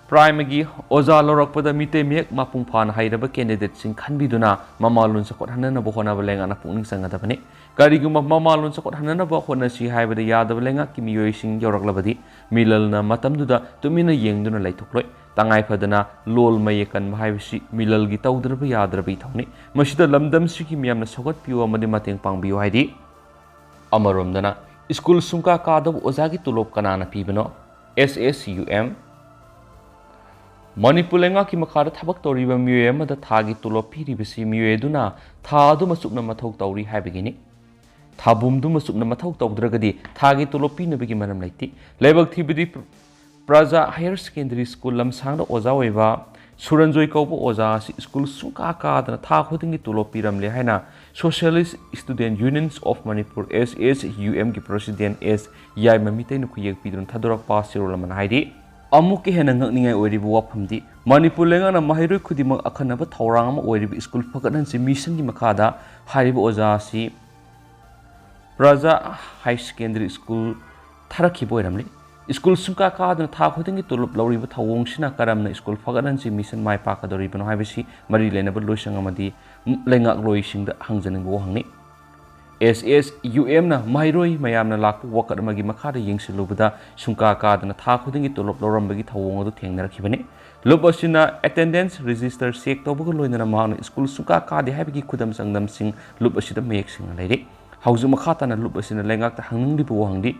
primaryꯒꯤ ꯑꯣꯖꯥ ꯂꯧꯔꯛꯄꯗ ꯃꯤꯇꯩ ꯃꯌꯦꯛ ꯃꯄꯨꯡ ꯐꯥꯅ ꯍꯩꯔꯕ candidateꯁꯤꯡ ꯈꯟꯕꯤꯗꯨꯅ ꯃꯃꯥꯂꯣꯟ ꯆꯥꯎꯈꯠꯍꯟꯅꯅꯕ ꯍꯣꯠꯅꯕ ꯂꯩꯉꯥꯛꯅ ꯄꯨꯛꯅꯤꯡ ꯆꯪꯒꯗꯕꯅꯤ꯫ ꯀꯔꯤꯒꯨꯝꯕ ꯃꯃꯥꯂꯣꯟ ꯆꯥꯎꯈꯠꯍꯟꯅꯅꯕ ꯍꯣꯠꯅꯁꯤ ꯍꯥꯏꯕꯗ ꯌꯥꯗꯕ ꯂꯩꯉꯥꯛꯀꯤ ꯃꯤꯑꯣꯏꯁꯤꯡ ꯌꯧꯔꯛꯂꯕꯗꯤ ꯃꯤꯂꯜꯅ ꯃꯇꯝꯗꯨꯗ ꯇꯨꯃꯤꯟꯅ ꯌꯦꯡꯗꯨꯅ ꯂꯩꯊꯣꯛꯂꯣꯏ꯫ ꯇꯉꯥꯏ ꯐꯗꯅ ꯂꯣꯜ ꯃꯌꯦꯛ ꯀꯟꯕ ꯍꯥꯏꯕꯁꯤ ꯃꯤꯂꯜꯒꯤ ꯇꯧꯗ꯭ꯔꯕ ꯌꯥꯗ꯭ꯔꯕ ꯏꯊꯧꯅꯤ꯫ ꯃꯁꯤꯗ ꯂꯝꯗꯝꯁꯤꯒꯤ ꯃꯤꯌꯥꯝꯅ ꯁꯧꯒꯠꯄꯤꯌꯨ ꯑꯃꯗꯤ ꯃꯇꯦꯡ ꯄꯥꯡꯕꯤꯌꯨ ꯍꯥꯏꯔꯤ꯫ ꯑꯃꯔꯣꯝꯗꯅ, ꯁ꯭ꯀꯨꯜ ꯁꯨꯡꯀꯥ ꯀꯥꯗꯕ ꯑꯣꯖꯥꯒꯤ ꯇꯣꯂꯣꯞ ꯀꯅꯥꯅ ꯄꯤꯕꯅꯣ? S S U M꯫ Manipur ꯂꯩꯉꯥꯛꯀꯤ ꯃꯈꯥꯗ ꯊꯕꯛ ꯇꯧꯔꯤꯕ ꯃꯤꯑꯣꯏ ꯑꯃꯗ ꯊꯥꯒꯤ ꯇꯣꯂꯣꯞ ꯄꯤꯔꯤꯕꯁꯤ ꯃꯤꯑꯣꯏ ꯑꯗꯨꯅ ꯊꯥ ꯑꯗꯨꯃ ꯆꯨꯞꯅ ꯃꯊꯧ ꯇꯧꯔꯤ ꯍꯥꯏꯕꯒꯤꯅꯤ꯫ ꯊꯥꯕꯨꯝꯗꯨꯃ ꯆꯨꯞꯅ ꯃꯊꯧ ꯇꯧꯗ꯭ꯔꯒꯗꯤ ꯊꯥꯒꯤ ꯇꯣꯂꯣꯞ ꯄꯤꯅꯕꯒꯤ ꯃꯔꯝ ꯂꯩꯇꯦ꯫ ꯂꯥꯏꯕꯛ ꯊꯤꯕꯗꯤ, ꯄ꯭ꯔ-, ꯄ꯭ꯔꯖꯥ ꯍꯥꯌꯔ ꯁꯦꯀꯦꯟꯗꯔꯤ ꯁ꯭ꯀꯨꯜ ꯂꯝꯁꯥꯡꯗ ꯑꯣꯖꯥ ꯑꯣꯏꯕ ꯁꯨꯔꯟꯖꯣꯏ ꯀꯧꯕ ꯑꯣꯖꯥ ꯑꯁꯤ ꯁ꯭ꯀꯨꯜ ꯁꯨꯡꯀꯥ ꯀꯥꯗꯅ ꯊꯥ ꯈꯨꯗꯤꯡꯒꯤ ꯇꯣꯂꯣꯞ ꯄꯤꯔꯝꯂꯦ ꯍꯥꯏꯅ Socialist Student Unions of Manipur, S S U M ꯒꯤ president S ꯌꯥꯏꯃ ꯃꯤꯇꯩꯅ ꯈꯨꯌꯦꯛ ꯄꯤꯗꯨꯅ ꯊꯥꯗꯣꯔꯛꯄ ꯆꯦꯔꯣꯜ ꯑꯃꯅ ꯍꯥꯏꯔꯤ꯫ ꯑꯃꯨꯛꯀ ꯍꯦꯟꯅ ꯉꯛꯅꯤꯡꯉꯥꯏ ꯑꯣꯏꯔꯤꯕ ꯋꯥꯐꯝꯗꯤ, ꯃꯅꯤꯄꯨꯔ ꯂꯩꯉꯥꯛꯅ ꯃꯍꯩꯔꯣꯏ ꯈꯨꯗꯤꯡꯃꯛ ꯑꯈꯟꯅꯕ ꯊꯧꯔꯥꯡ ꯑꯃ ꯑꯣꯏꯔꯤꯕ ꯁ꯭ꯀꯨꯜ ꯐꯒꯠꯍꯟꯁꯤ ꯃꯤꯁꯟꯒꯤ ꯃꯈꯥꯗ ꯍꯥꯏꯔꯤꯕ ꯑꯣꯖꯥ ꯑꯁꯤ ꯄ꯭ꯔꯖꯥ ꯍꯥꯌꯔ ꯁꯦꯀꯦꯟꯗꯔꯤ ꯁ꯭ꯀꯨꯜ ꯊꯥꯔꯛꯈꯤꯕ ꯑꯣꯏꯔꯝꯂꯤ꯫ ꯁ꯭ꯀꯨꯜ ꯁꯨꯡꯀꯥ ꯀꯥꯗꯅ ꯊꯥ ꯈꯨꯗꯤꯡꯒꯤ ꯇꯣꯂꯣꯞ ꯂꯧꯔꯤꯕ ꯊꯧꯑꯣꯡꯁꯤꯅ ꯀꯔꯝꯅ ꯁ꯭ꯀꯨꯜ ꯐꯒꯠꯍꯟꯁꯤ ꯃꯤꯁꯟ ꯃꯥꯏ ꯄꯥꯛꯀꯗꯧꯔꯤꯕꯅꯣ ꯍꯥꯏꯕꯁꯤ ꯃꯔꯤ ꯂꯩꯅꯕ ꯂꯣꯏꯁꯪ ꯑꯃꯗꯤ ꯂꯩꯉꯥꯛꯂꯣꯏꯁꯤꯡꯗ ꯍꯪꯖꯅꯤꯡꯕ ꯋꯥꯍꯪꯅꯤ꯫ S S U M ꯅ ꯃꯍꯩꯔꯣꯏ ꯃꯌꯥꯝꯅ ꯂꯥꯛꯄ ꯋꯥꯀꯠ ꯑꯃꯒꯤ ꯃꯈꯥꯗ ꯌꯦꯡꯁꯤꯜꯂꯨꯕꯗ ꯁꯨꯡꯀꯥ ꯀꯥꯗꯅ ꯊꯥ ꯈꯨꯗꯤꯡꯒꯤ ꯇꯣꯂꯣꯞ ꯂꯧꯔꯝꯕꯒꯤ ꯊꯧꯑꯣꯡ ꯑꯗꯨ ꯊꯦꯡꯅꯔꯛꯈꯤꯕꯅꯤ꯫ ꯂꯨꯞ ꯑꯁꯤꯅ attendance register check ꯇꯧꯕꯒ ꯂꯣꯏꯅꯅ ꯃꯍꯥꯛꯅ ꯁ꯭ꯀꯨꯜ ꯁꯨꯡꯀꯥ ꯀꯥꯗꯦ ꯍꯥꯏꯕꯒꯤ ꯈꯨꯗꯝ ꯆꯥꯡꯗꯝꯁꯤꯡ ꯂꯨꯞ ꯑꯁꯤꯗ ꯃꯌꯦꯛ ꯁꯦꯡꯅ ꯂꯩꯔꯤ꯫ ꯍꯧꯖꯤꯛ ꯃꯈꯥ ꯇꯥꯅ ꯂꯨꯞ ꯑꯁꯤꯅ ꯂꯩꯉꯥꯛꯇ ꯍꯪꯅꯤꯡꯂꯤꯕ ꯋꯥꯍꯪꯗꯤ,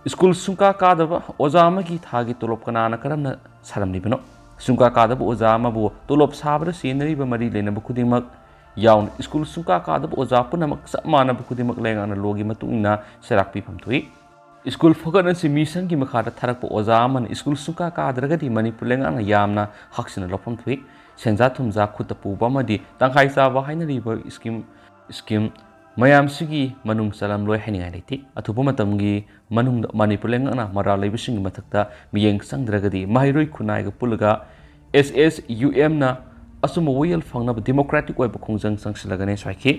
ꯁ꯭ꯀꯨꯜ ꯁꯨꯡꯀꯥ ꯀꯥꯗꯕ ꯑꯣꯖꯥ ꯑꯃꯒꯤ ꯊꯥꯒꯤ ꯇꯣꯂꯣꯞ ꯀꯅꯥꯅ ꯀꯔꯝꯅ ꯁꯥꯔꯝꯂꯤꯕꯅꯣ? ꯁꯨꯡꯀꯥ ꯀꯥꯗꯕ ꯑꯣꯖꯥ ꯑꯃꯕꯨ ꯇꯣꯂꯣꯞ ꯁꯥꯕꯗ ꯆꯦꯟꯅꯔꯤꯕ ꯃꯔꯤ ꯂꯩꯅꯕ ꯈꯨꯗꯤꯡꯃꯛ ꯌꯥꯎꯅ ꯁ꯭ꯀꯨꯜ ꯁꯨꯡꯀꯥ ꯀꯥꯗꯕ ꯑꯣꯖꯥ ꯄꯨꯝꯅꯃꯛ ꯆꯞ ꯃꯥꯟꯅꯕ ꯈꯨꯗꯤꯡꯃꯛ ꯂꯩꯉꯥꯛꯅ ꯂꯣꯒꯤ ꯃꯇꯨꯡ ꯏꯟꯅ ꯆꯩꯔꯥꯛ ꯄꯤꯐꯝ ꯊꯣꯛꯏ꯫ ꯁ꯭ꯀꯨꯜ ꯐꯒꯠꯍꯟꯁꯤ ꯃꯤꯁꯟꯒꯤ ꯃꯈꯥꯗ ꯊꯥꯔꯛꯄ ꯑꯣꯖꯥ ꯑꯃꯅ ꯁ꯭ꯀꯨꯜ ꯁꯨꯡꯀꯥ ꯀꯥꯗ꯭ꯔꯒꯗꯤ ꯃꯅꯤꯄꯨꯔ ꯂꯩꯉꯥꯛꯅ ꯌꯥꯝꯅ ꯍꯛꯁꯤꯟꯅ ꯂꯧꯐꯝ ꯊꯣꯛꯏ꯫ ꯁꯦꯟꯖꯥ ꯊꯨꯝꯖꯥ ꯈꯨꯠꯇ ꯄꯨꯕ ꯑꯃꯗꯤ ꯇꯪꯈꯥꯏ ꯆꯥꯕ ꯍꯥꯏꯅꯔꯤꯕ scheme, scheme ꯃꯌꯥꯝꯁꯤꯒꯤ ꯃꯅꯨꯡ ꯆꯜꯂꯝꯂꯣꯏ ꯍꯥꯏꯅꯤꯡꯉꯥꯏ ꯂꯩꯇꯦ꯫ ꯑꯊꯨꯕ ꯃꯇꯝꯒꯤ ꯃꯅꯨꯡꯗ ꯃꯅꯤꯄꯨꯔ ꯂꯩꯉꯥꯛꯅ ꯃꯔꯥꯜ ꯂꯩꯕꯁꯤꯡꯒꯤ ꯃꯊꯛꯇ ꯃꯤꯠꯌꯦꯡ ꯆꯪꯗ꯭ꯔꯒꯗꯤ ꯃꯍꯩꯔꯣꯏ ꯈꯨꯟꯅꯥꯏꯒ ꯄꯨꯜꯂꯒ ꯑꯦꯁ ꯑꯦꯁ ꯌꯨ ꯑꯦꯝꯅ ꯑꯆꯨꯝꯕ ꯋꯥꯌꯦꯜ ꯐꯪꯅꯕ democratic ꯑꯣꯏꯕ ꯈꯣꯡꯖꯪ ꯆꯪꯁꯤꯜꯂꯒꯅꯤ ꯍꯥꯏꯈꯤ꯫